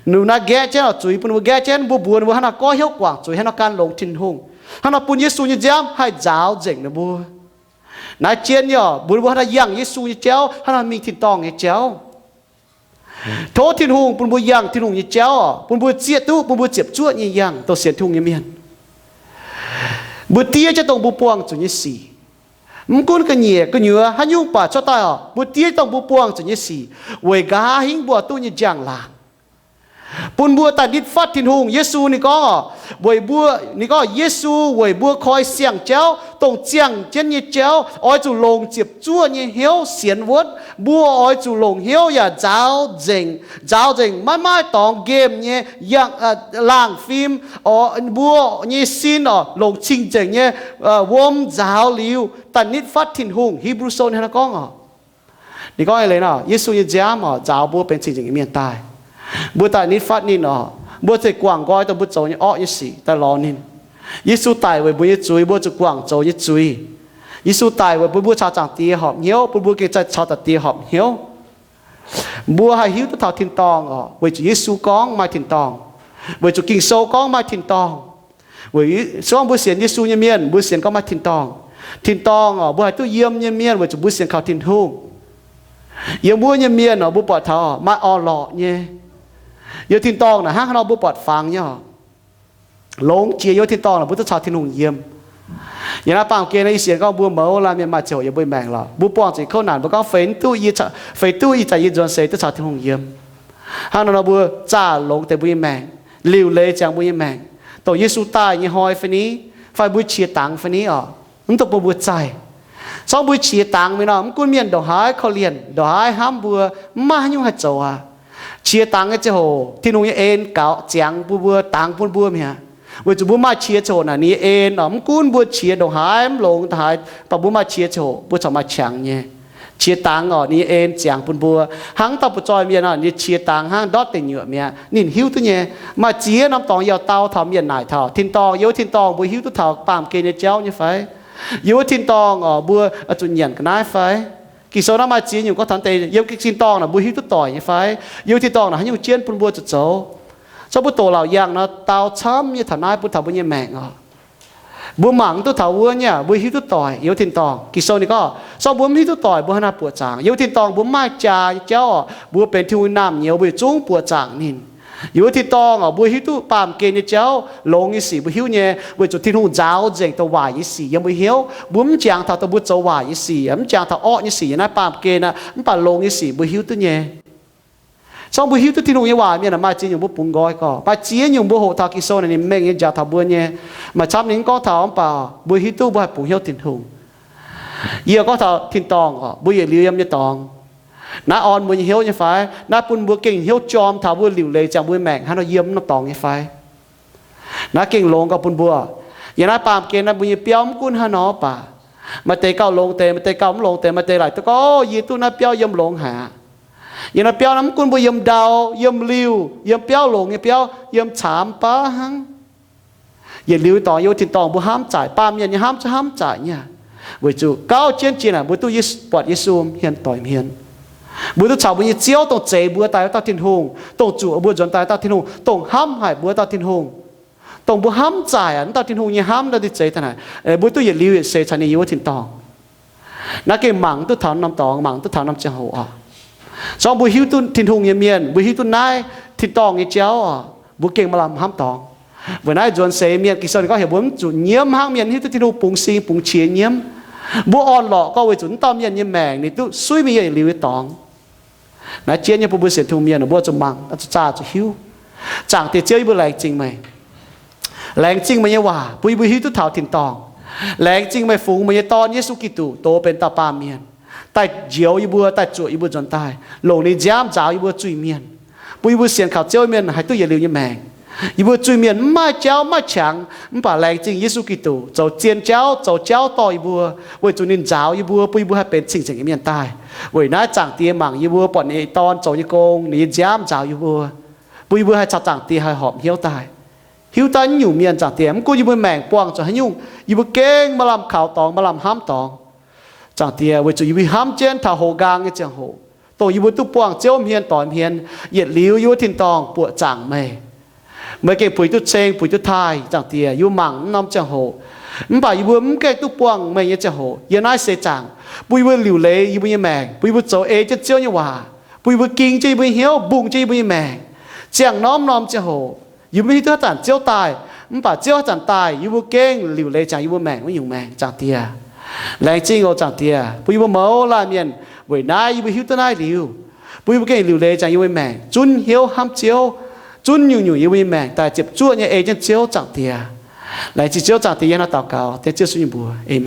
Ninh mbuo naaiv nqaeqv jienv oc, zuiz bun ninh mbuo nqaeqv jienv, mbuo mbuox ninh mbuo haaix nor goiv hnyouv guangc zuiz, haaix nor gan longx Tin-Hungh, haaix nor bun Yesu nyei nziaamv haih nzaaux nzengc ninh mbuo. Naaiv jienv nyei oc, mbuox ninh mbuo haaix nor yangh Yesu nyei jauv, haaix nor mingh tin-dorngh nyei jauv. Tov Tin-Hungh bun mbuo yangh Tin-Hungh nyei jauv oc, bun mbuo zieqv duqv, bun mbuo ziepc zuoqv nyei yangh dongh sienx Tin-Hungh nyei mienh. Mbuo diev jienv dongh mbuo buangh zuqc nyei sic. Mv gunv ga'nyiec gu'nyuoz haaix nyungc baac cuotv daaih oc, mbuo diev dongh mbuo buangh zuqc nyei sic, weic nqa'haav hingv mbuo duqv nyei njang-laangc. Bun mbuo daaih nitv fatv Tin-Hungh. Yesu ninh gorngv oc, weic mbuo, ninh gorngv Yesu weic mbuo koi siang-jauv, dongh ziangh jienv nyei jauv, oix zuqc longc ziepc zuoqv nyei hnyouv sienx wuonv. Mbuo oix zuqc longc hnyouv yaac nzaaux nzengc, nzaaux nzengc maiv maaih dorngx nqemh nyei yangh, laangh fim, mbuo nyei sin oc, longc cing-nzengc nyei wuom nzaaux liuz daaih nitv fatv Tin-Hungh. Hipv^lu Sou ninh hnangv naaiv gorngv oc. Ninh gorngv eix leiz nor, Yesu nyei nziaamv oc, nzaaux mbuo benx cing-nzengc nyei mienh daaih. Mbuo daaih nitv fatv ninh oc, mbuo zeiz guangc nqoi dongh mbuo zoux nyei orqv nyei sic daaih lorz ninh. Yesu daic weic mbuo nyei zuiz, mbuo zuqc guangc zoux nyei zuiz. Yesu daic weic bun mbuo caux Zaangc Diex horpc hnyouv, bun mbuo gengh caux Zaangc Diex horpc hnyouv. Mbuo haih hiuv duqv taux tin-dorngh oc, weic zuqc Yesu gorngv maaih tin-dorngh, weic zuqc Ging-Sou gorngv maaih tin-dorngh. Weic se gorngv mbuo sienx Yesu nyei mienh, mbuo sienx gorngv maaih tin-dorngh. Tin-dorngh oc, mbuo haih duqv yiem nyei mienh weic zuqc mbuo sienx kaux Tin-Hungh. Yiem wuov nyei mienh oc, mbuo buatc taux maaih orn-lorqc nyei. Yiem tin-dorngh naaic hnangv haaix nor mbuo buatc fangx nyei oc. Longx jiex yiem wuov tin-dorngh naaic mbuo duqv caux Tin-Hungh yiem. Yiem naaiv baamh gen naaiv ih sienx gorngv mbuo mouz laanh mienh maaih ziangh hoc yiem mbuo nyei maengc lorqc. Mbuo buangh zuqc kouv naanc, mbuo gorngv feix duqv, feix duqv ih zanc yie nzuonx seix duqv caux Tin-Hungh yiem. Hnangv nor nor mbuo zaah longx deix mbuo nyei maengc, liuc leiz ziangx mbuo nyei maengc, dongh Yesu daaih nyei hnoi fai ni, fai mbuo qiex dangx fai ni oc, mv dungx bun mbuo zaih. Se gorngv mbuo qiex dangx mingh nor, mv gunv mienh ndongc haaix korv-lienh, ndongc haaix hnamv mbuo, mv maaih haaix nyungc haih zoux aqv. Qiex dangx nyei ziangh hoc Tin-Hungh nyei en gaux ziangx bun mbuo, dangx bun mbuo mi'aqv. Weic zuqc mbuo maaih qiex ziangh hoc naaic ninh nyei en oc, mv gunv mbuo qiex ndongc haaix mv longx ndongc haaix, mv baac mbuo maaih qiex ziangh hoc mbuo corc maaih qangx nyei. Qiex dangx oc, ninh nyei en ziangx bun mbuo. Hnangv dauh butv-zoih mienh oc, ninh qiex dangx hnangv ndortv deic nyuoqc mi'aqv, ninh hiuv duqv nyei. Maaih ziex norm dorngx yaac dau taux mienh naaic taux tin-dorngh. Yiem wuov tin-dorngh mbuo hiuv duqv taux baamh gen nyei jauv nyei fai? Yiem wuov tin-dorngh oc, mbuo zuqc nyanc ga'naaiv fai? Ging-Sou naaiv maaih ziex nyungc gorngv taux deix yiem tin-dorngh naaic mbuo hiuv duqv doic nyei fai? Yiem wuov tin-dorngh naaic haaix nyungc jienv bun mbuo zuqc zoux? Se gorngv mbuo doqc laauc yangh nor, dau camv nyei taux naaiv bun taux mbuo nyei maengc oc. Mbuo mangc mv duqv taux wuov nyei, mbuo hiuv duqv doic yiem wuov tin-dorngh. Ging-Sou ninh gorngv se gorngv mbuo mv hiuv duqv doic, mbuo hnangv haaix nor buoqc zaangc? Yiem wuov tin-dorngh mbuo mv maaih jaa nyei jauv oc, mbuo benx Tin-Hungh nyei naamh nyouz, mbuo yietc zungv buoqc zaangc ninh. Yiem wuov tin-dorngh oc, mbuo hiuv duqv baamh gen nyei jauv, longx nyei sic mbuo hiuv nyei, weic zuqc Tin-Hungh nzaaux nzengc dongh waaic nyei sic yiem mbuo hnyouv. Mbuo mv jangx taux dongh mbuo zoux waaic nyei sic, mv jangx taux orqv nyei sic yiem naaiv baamh gen aqv, mv baac longx nyei sic mbuo hiuv duqv nyei. Se gorngv mbuo hiuv duqv Tin-Hungh nyei waac mienh maaih ziex nyungc mbuo bungx nqoi gorx, maaih ziex nyungc mbuo hoqc taux Ging-Sou naaic ninh mengh nyei njaaux taux mbuo nyei. Maaih camv ninh mv gorngv taux, mv baac mbuo hiuv duqv mbuo haih bungx hnyouv Tin-Hungh. Yie gorngv taux tin-dorngh oc, mbuo yietc liuz yiem nyei dorngx. Naaiv orn mbuo nyei hnyouv nyei fai? Naaiv bun mbuo gengh hnyouv jorm taux mbuo liuc leiz ziangx mbuo nyei maengc hnangv nor yiem norm dorngx nyei fai? Naaiv gengh longx gauh bun mbuo. Yiem naaiv baamh gen naaiv mbuo nyei biauv mv gunv haaix nor baac, maaih deix gauh longx deix, maaih deix gauh mv longx deix, maaih deix laaic duqv gorngv, o, yie duqv naaiv biauv yiem longx haic aqv. Yiem naaiv biauv naaiv mv gunv mbuo yiem ndau, yiem liuh, yiem biauv longx nyei biauv, yiem caamx baav hnangv. Yietc liuz dorngx yiem wuov tin-dorngh mbuo hnamv zaaic, baamh mienh nyei hnamv zungv hnamv zaaic nyei aqv. Weic zuqc gauh jienv jiex naaic mbuo duqv Yes-, buatc Yesu hmien doic hmien. Mbuo duqv caux mbuo nyei Ziouv dongh zeix mbuo daaih wuov dauh Tin-Hungh, dongh zuoqc mbuo nzuonx daaih dauh Tin-Hungh, dongh hnamv haic mbuo dauh Tin-Hungh, dongh mbuo hnamv zaaic aqv. Wuov dauh Tin-Hungh nyei hnamv naaiv deix zeix daaih naaic, mbuo duqv yietc liuz yietc seix caux ninh yiem wuov tin-dorngh. Naaiv gengh mangc duqv taux norm dorngx, mangc duqv taux norm ziangh hoc oc. Se gorngv mbuo hiuv duqv Tin-Hungh nyei mienh, mbuo hiuv duqv naaiv tin-dorngh nyei jauv oc, mbuo gengh maaih lamh hnamv dorngx. Weic naaiv nzuonx seix mienh Ging-Sou ninh gorngv heuc mbuo mv zuqc nyiemv hnangv mienh hiuv duqv Tin-Hungh bungx sing bungx qiex nyiemv. Mbuo orn-lorqc gorngv weic zuqc wuov dauh mienh nyei maengc ninh duqv suiv mingh yietc liuz nyei dorngx. Naaiv jienv nyei bun mbuo sienx Tin-Hungh mienh mbuo zuqc mangc, zuqc zaah, zuqc hiuv. Zaangc Diex Ziouv, yie mbuo laengz zingh meih. Laengz zingh meih nyei waac bun yie mbuo hiuv duqv taux tin-dorngh. Laengz zingh meih fungx meih nyei Dorn, Yesu Giduc, doz benx dauh baamh mienh, daaih njoux yie mbuo, daaih zuoqc yie mbuo nzuonx daaih, longc ninh nziaamv nzaaux yie mbuo zuiz-mienh, bun yie mbuo sienx kaux Ziouv mienh haih duqv yietc liuz nyei maengc. Yie mbuo zuiz-mienh mv maaih jauv mv maaih qangx, mv baac laengz zingh Yesu Giduc zoux zien jauv, zoux jauv dorh yie mbuo, weic zuqc ninh nzaaux yie mbuo, bun yie mbuo haih benx cing-nzengc nyei mienh daaih. Weic naaiv Zaangc Diex mangc yie mbuo buatc ninh nyei Dorn zoux nyei gong, ninh nyei nziaamv nzaaux yie mbuo, bun yie mbuo haih caux Zaangc Diex haih horpc hnyouv daaih. Hiuv duqv nyungc mienh, Zaangc Diex, mv gunv yie mbuo maengc buangh zuqc haaix nyungc, yie mbuo gengh maaih lamh kaux dorngx, maaih lamh hnamv dorngx. Zaangc Diex, weic zuqc yie mbuo hnamv jienv taux houx nqaang nyei ziangh hoc, dongh yie mbuo duqv buangh Ziouv hmien doix hmien, yietc liuz yie wuov tin-dorngh buoqc zaangc meih. Meih gengh puix duqv ceng, puix duqv taaih. Zaangc Diex, yie mbuo mangc mv norm ziangh hoc, mv baac yie mbuo mv gaengh duqv buangh meih nyei ziangh hoc yiem naaiv seix zaangc, bun yie mbuo liuc leiz yie mbuo nyei maengc, bun yie mbuo zoux ei jienv Ziouv nyei waac, bun yie mbuo ging jienv yie mbuo nyei hnyouv, mbungh jienv yie mbuo nyei maengc. Ziangh norm norm ziangh hoc, yie mbuo mv hiuv duqv haaix zanc Ziouv daaih, mv baac Ziouv haaix zanc daaih, yie mbuo gengh liuc leiz ziangx yie mbuo maengc wuov nyungc maengc. Zaangc Diex, laengz zingh oc Zaangc Diex, bun yie mbuo mouz laanh mienh weic naaiv yie mbuo hiuv duqv naaiv liuz, bun yie mbuo gengh liuc leiz ziangx yie mbuo maengc, zunv hnyouv hnamv Ziouv, zunv nyungc-nyungc yiem mbuo nyei maengc daaih ziepc zuoqv nyei ei jienv Ziouv Zaangc Diex. Laengz zingh Ziouv Zaangc Diex, yie hnangv naaiv daux gaux dengv Ziouv Yesu nyei mbuox. Aamen.